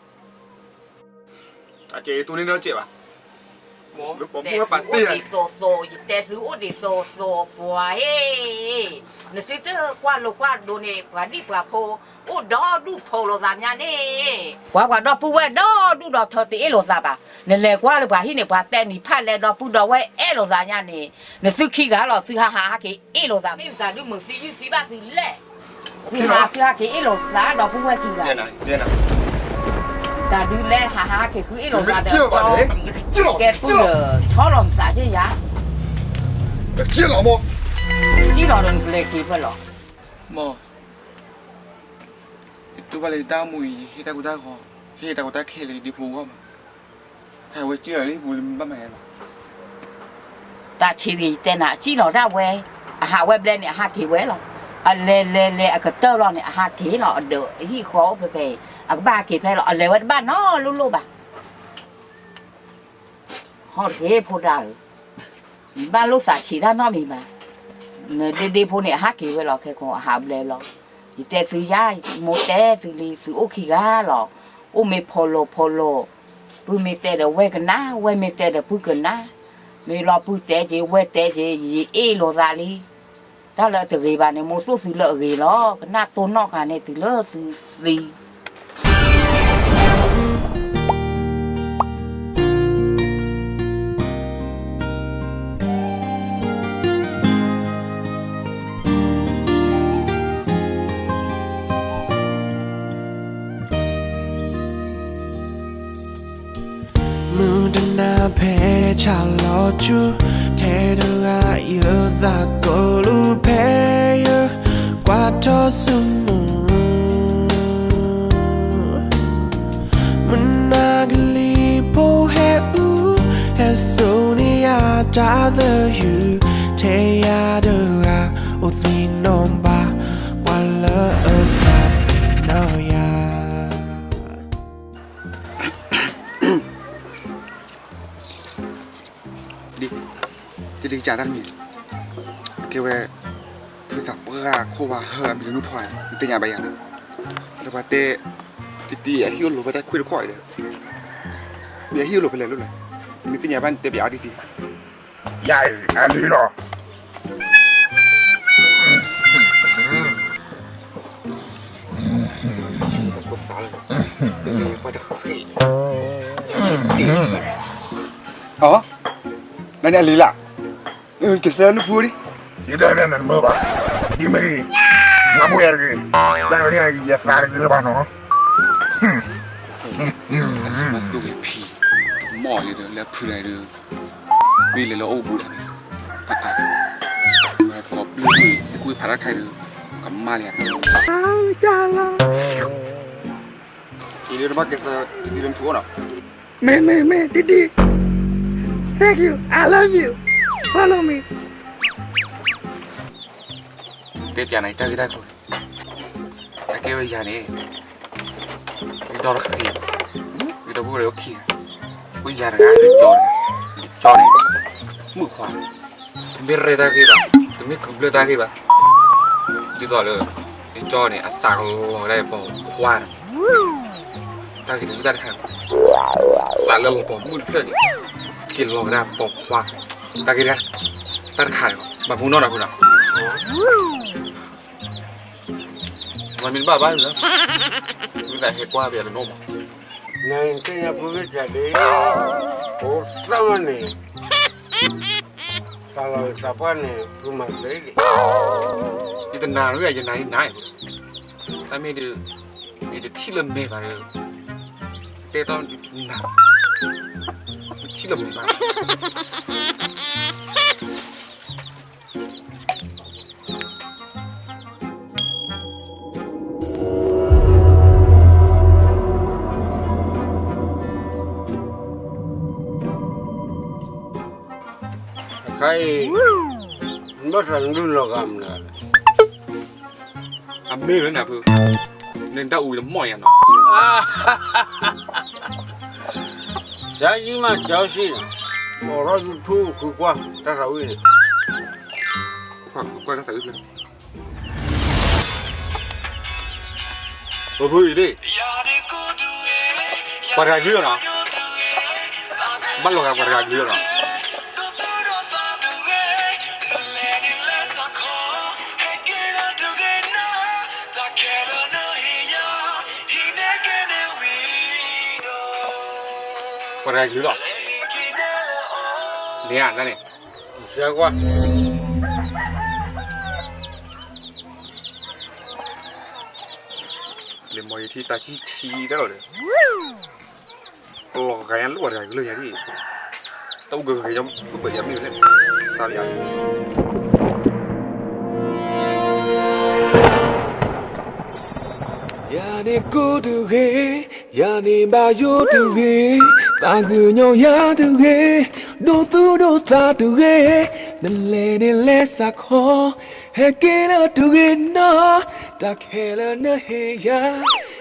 အကဲ ယတူၢ်န့ၢ်နီတစဲးဘၣ်. အိၣ်ဒံးသိးသိး ယတဲသုအိၣ်ဒံးသိးသိး ပှၤဧၢ, နသုတကွၢ်လိာ်ကွၢ်ဒိးန့ၣ် ပှၤဒံၣ်ပှၤဖိ အိၣ်ဒီဒူၣ်ဖိးလိာ်သးမးန့ၣ်. ပှၤပှၤဒီပုၢ်ဝဲၢ်ဒီဒူၣ်ဒီထၢတအ့ၣ်လိာ်သးဘၣ်. နလဲၤကွၢ်လၢပှၤဟံၣ်န့ၣ် ပှၤတဲနံၤဖးလဲဒီပုၢ်ဒီဝဲၢ်အဲၣ်လိာ်သးညါန့ၣ်, နသုခံဂၤလီၤ သုဟးဟးဟးက့ၤအ့ၣ်လိာ်သး မ့ၢ်မတၤဒုမုာ်သံယုၢ်သံဘၣ်သုလဲၣ်. သုဟးသုဟးက့ၤအ့ၣ်လိာ်သးဒီပုၢ်ဝဲၢ်ခံဂၤ, တၢ်ဒုးလဲၤဟးဟးက့ၤဃုအ့ၣ်လိာ်သးဒီးကဲပုၢ်ဒီး ဆီလီၤမသးက့ယၤ, ကံၣ်လီၤဒီးနကလဲၤက့ၤဖဲလီၤ. မ် ယတူၢ်ဘၣ်လၢယတၢ်အိၣ်မူအံၤ ယဟ့ၣ်တၢ်ကူတၢ်ကီ, ဟ့ၣ်တၢ်ကူတၢ်ခဲလၢယဒ့ဖိအဂီၢ်မး, ခဲအံၤဝဲကံၣ်လီၤလၢယပူၤလၢမ့ၢ်ဘၣ်မၤယၤလီၤ. တၢ်ဆံးတဂ့ၤ ယတဲနၤ အကံၣ်လီၤဒၣ်ဝဲ, အဟးဝဲဘျဲၣ်န့ၣ် အဟးက့ၤဝဲလီၤ. အလဲၤလဲၤလဲၤအကတၢၢ်လီၤန့ၣ် အဟးက့ၤလီၤ. အဒၢးအဟံၣ်ဃီအိၣ်ဖဲဖဲအံၤ အကဘၣ်ဟးက့ၤဖဲလီၤ. အလဲၤဝဲတဘၣ်နီတလိၣ်လိၣ်ဘၣ်. ဟီၣ်တဂ့ၤဖိဒါဧၢ, ဘၣ်လိၣ်သးဆံးတၢ်နီတမံၤဘၣ်. နဒ့ဒ့ဖိန့ၣ် အဟးက့ၤဝဲလီၤ ခဲကိးအဟးဘျဲၣ်လီၤ. ယတဲသုယါ, မိၢ်တဲသုလံ သုအိၣ်ခံဂၤလီၤ. အိၣ်မ့ၢ်ဖိးလိာ်ဖိးလိာ်, ပုၢ်မ့ၢ်တဲဒီးဝဲၢ်ကနၣ်, ဝဲၢ်မ့ၢ်တဲဒီးပုၢ်ကနၣ်, မ့ၢ်လီၤပုၢ်တဲက့ၤ ဝဲၢ်တဲက့ၤ ယအ့ၣ်လိာ်သးလံ. တၢ်လၢအတဂ့ၤဘၣ်န့ၣ် မိၢ်သိၣ်သုလၢအဂ့ၤလီၤ. ကနၣ်တိၢ်နီၣ်ဃာ်န့ၣ် တုၤလၢသုသံ မုၢ်တနၤဖဲဆၣ်လီၤဆူ, ထဲတဂၤယသးကိးလူၤဖဲယ, ကွၢ်ထီၣ်ဆူမုၢ်, မုၢ်နၤကလံၤဖိဟဲအူ, ဟဲစိာ်န့ၢ်ယၤတၢ်သယုၢ်, ထဲယၤတဂၤအိၣ်သ့ၣ်နီၣ်ဘၣ်, ပှၤလၢအသးနီၣ်ယၤ ဒ် တဒ်ကးတၢ်တမံၤ, အကဲဝဲ ဖုသးပှၢ်ခိၣ်ဝါဟၢအမံၤလၢနုၢ်ဖီ, နသ့ၣ်ညါဘၣ်ယၤ, လၢပှၤတဲ တံတံ အဟံၣ်အိၣ်လိၤဖဲတၢ်ခွံတခီအံၤဒီး, နဟံၣ်အိၣ်လိၤဖဲလဲၣ်လိၣ်လဲၣ်, နသ့ၣ်ညါဘၣ်နတဲပျးအီၤတံတံ, ယၤအံၤအလံၤလီၤ. အီ နန့ၣ်အလံၤလၢ်, ကစၢ်နုၢ်ဖူဒံး, ယတၢ်နမုာ်ဘၣ်, ဒ်မ့ၢ်ဂ့ၤ, ငါမူဝဲတဂ့ၤ, တၢ်နယသးတဂ့ၤဘၣ်နီၤ, မၤစၢၤဝဲဖံ, မီၢ်လံဒီးလၢဖုလဲၣ်ဒီး, မ့ၢ်လဲၤလၢအိၣ်ဘူးဒၣ်န့ၣ်, အါအါ, မၤတကိးဘျုးဘျုး တကွံဖးတၢ်တခါဒီး, ကမၣ်လံဧါ, တၢ်လီၤ, ယဒ်တဘၣ်ကဲစၢ်တံတံလၢနဖုအိၣ်နီၤ, မ့ၢ်မ့ၢ်မ့ၢ်တံတံ, thank you, I love you, follow me. တဲပျးနၤတၢ်ဂ့ၢ်တၢ်ကျိၤ, အကဲဝဲယၤန့ၣ်, ယဒီတဃ့, ယဒီပုၢ်ဝဲၢ်အိၣ်ခံဂၤ, အိၣ်ယၤတဂၤ, ယကၠီတဂၤ, ယကၠီန့ၣ်, မုၣ်ခွါ, တမ့ၢ်ရဲၣ်တၢ်ဂ့ၢ်ဘၣ်, တမ့ၢ်ကုၤဘျၢၣ်တၢ်ဂ့ၢ်ဘၣ်, ဒ်သိးလၢ, ယကၠီန့ၣ် အသးကလီၤကဒါပိာ်ခွါန့ၣ်, တၢ်ဂ့ၢ်တၢ်တခါန့ၣ်, သးလၢလီၤပိာ်မုၣ်တဖျၢၣ်န့ၣ်, က့ၤလီၤကဒါပိာ်ခွါ, တၢ်ဂ့ၢ်တၢ်တခါန့ၣ်, ဘၣ်မူနီၢ်နီၢ်ဖိနီၤ မ့ၢ်တဘၣ်ဘၣ်လီၤ, ဝံသးဟဲကွၢ်ပယီၤတနီၤမး, နသ့ၣ်ညါဖုဂ့ၢ်ကဒ့, အိၣ်သၢမန့ၣ်, တၢ်လီၤသးပှၢ်န့ၣ် ဖုမၤသ့ဒံး, ယတနာ်ရယနာ်ယနာ်, တၢ်မ့ၢ်ဒုး, ယတထံၣ်လၢမဲာ်ဘၣ်ဒီး, တဲတီနၤ, ထံၣ်လီၤမုာ်ဘၣ်. အခါအံၤ နဘၣ်သးနဒုးလီၤဂာ်မနုၤလဲၣ်. အမ့ၢ်လၢနၤဖု, နတၢ်အူတမီၢ်ယၤနီၤ. ဆါယံမးကၠီဆံၣ်နီၤ, အိးထီၣ် YouTube ဃုကွၢ်တၢ်သးဝံၣ်န့ၣ်, ဃုကွၢ်တၢ်သးဝံၣ်ဖျၢၣ်. ပဖုအံၤလံ, ပှၤတဂၤကလုၢ်နီၤ, ဘၣ်လီၤဂာ်ပှၤတဂၤကလုၢ်နီၤ. ပှၤတဂၤကလုၢ်လီၤ, န့ၣ်ဧါန့ၣ်, စၢကွၢ် လံာ်မီၢ်ယထံတၢ်ကံၢ်ထံတၢ်လီၤဒီး, ပလီၤဂာ်ညါလၢပှၤတဂၤကလုၢ်ညါဒ်, တၢ်အိၣ်ကဂ့ၤညါ, ပပှဲၤယၤမ့ၢ်လဲၣ်, စါယၤ. ယၤန့ၣ်ကိးတဂ့ၤ, ယၤန့ၣ်ဘၣ်ယိၣ်တဂ့ၤ, ပှၤကညီယၤတဂ့ၤ, ဒိသူၣ်ဒိသးတဂ့ၤ, နလဲၤန့ၣ်လဲၤစးခီ, ဟဲက့ၤလၢတဂ့ၤနီၤ, တၢ်ခဲလၢာ်နဟ့ၣ်ယၤ,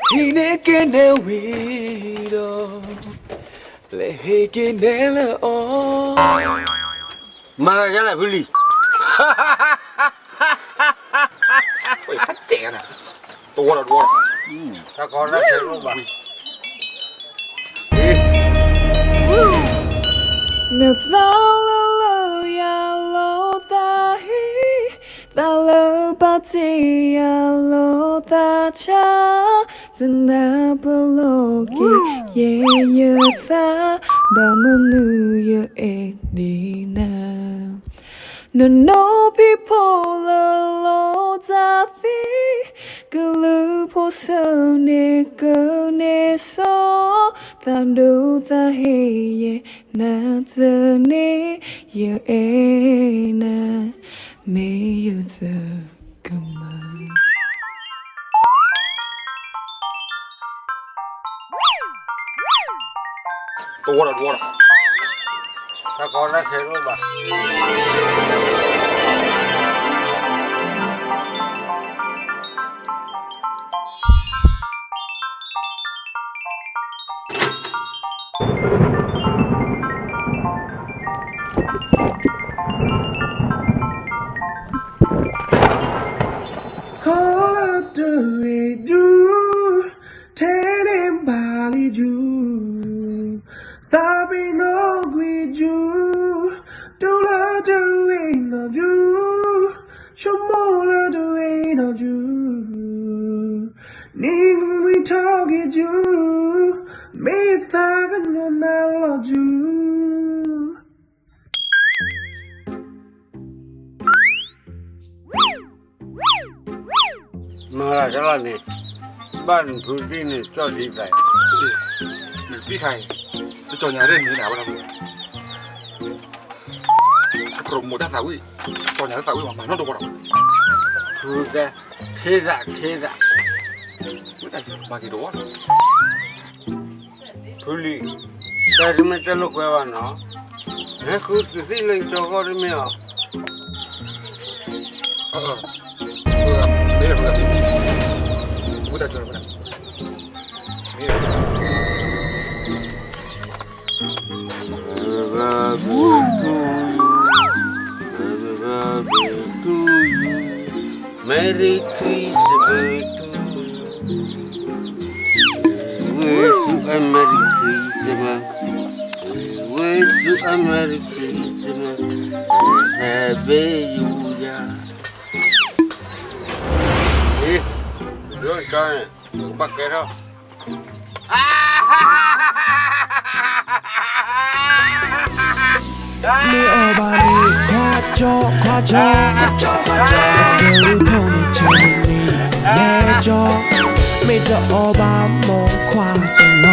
ဟံးန့ၢ်က့ၤနဲဝံၤဒီး, လဲၤဟ့ၣ်က့ၤနဲလၢအီၤ. မၤသးဒ်လဲၣ်ဖုလံၤ, တဝီဒီးတဝီဒီး, တၢ်ကီတၢ်ခဲလိၣ်ဘၣ်. နသးလၢလၢယၤလိာ်သးဟ့, သးလၢပာ်တ့ၢ်ယၤလိာ်သးဆါ, တနၢ်ပလိာ်က့ၤယဲယသး, ဘၣ်မနုၤယအဲၣ်ဒံးနၤ. နနိဖံဖိလၢလိာ်တၢ်သ့, ကလုၢ်ဖိဆၢန့ၣ်ကန့ၢ်စိ, သးဒိသးဟ့ယဲ, နၤတန့ၢ်ယအဲၣ်နၤ, မ့ၢ်ယတကမၢ တဝီဒီးတဝီဒီး, တၢ်ကီတၢ်ခဲလိၣ်ဘၣ်. ခီလၢတဂ့ၤဒူ, ထဲန့ၣ်ဘၣ်လံဒူ, သးပ့ၤနီၣ်ကွံာ်ဒူ, တူၢ်လၢတဂ့ၤနီၢ်ဒူ, ဆိကမိၣ်လၢတဂ့ၤနီၢ်ဒူ, နံၤကမှံထီၣ်က့ၤဒူ, မ့ၢ်သးကညီၤနၤလီၤဒူ. မၤလၢတၢ်လီၤန့ၣ်, ဘၣ်နဖုသံၣ်န့ၣ် ကၠီၣ်ဒံးသး, နသံၣ်ခါအံၤ, တကၠီၤညါရဲၣ်န့ၣ်နၤဝဲဒၣ်, ကပြိးမိၢ်တၢ်သးဝံၣ်, ကၠီၤညါတၢ်သးဝံၣ်မး မၤနီၣ်တဝီဒီး, ဖုကဲ, ခ့သးခ့သး, ဝဲဒၣ်မၤက့ၤတဝီဒီး ဖုလံၤ, တၢ်တမ့ၢ်တၢ်လိာ်ကွဲဘၣ်နီၤ, ဟဲဃုသုသံၣ်လၢယတီဂီၢ်တမ့ၢ်အီၤ, မ့ၢ်လၢဖုကသံၣ်, ဝံသးစူၤလီၤ, မ့ၢ်လၢ Happy birthday to you, happy birthday to you, Merry Christmas to you, wish you a Merry Christmas, wish you a Merry Christmas, Happy New Year. ဘၣ်ကဲထီၣ် မ့ၢ်အီၣ်ဘၣ်န့ၣ်ခွါကၠီခွါကၠီ, ကဲဝံဖိန့ၣ်ဆၢန့ၣ်န့ၣ်, မဲကၠီ, မ့ၢ်တအီၣ်ဘၣ်မိၢ်ခွါတနီၤ,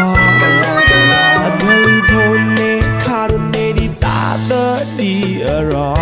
တရီ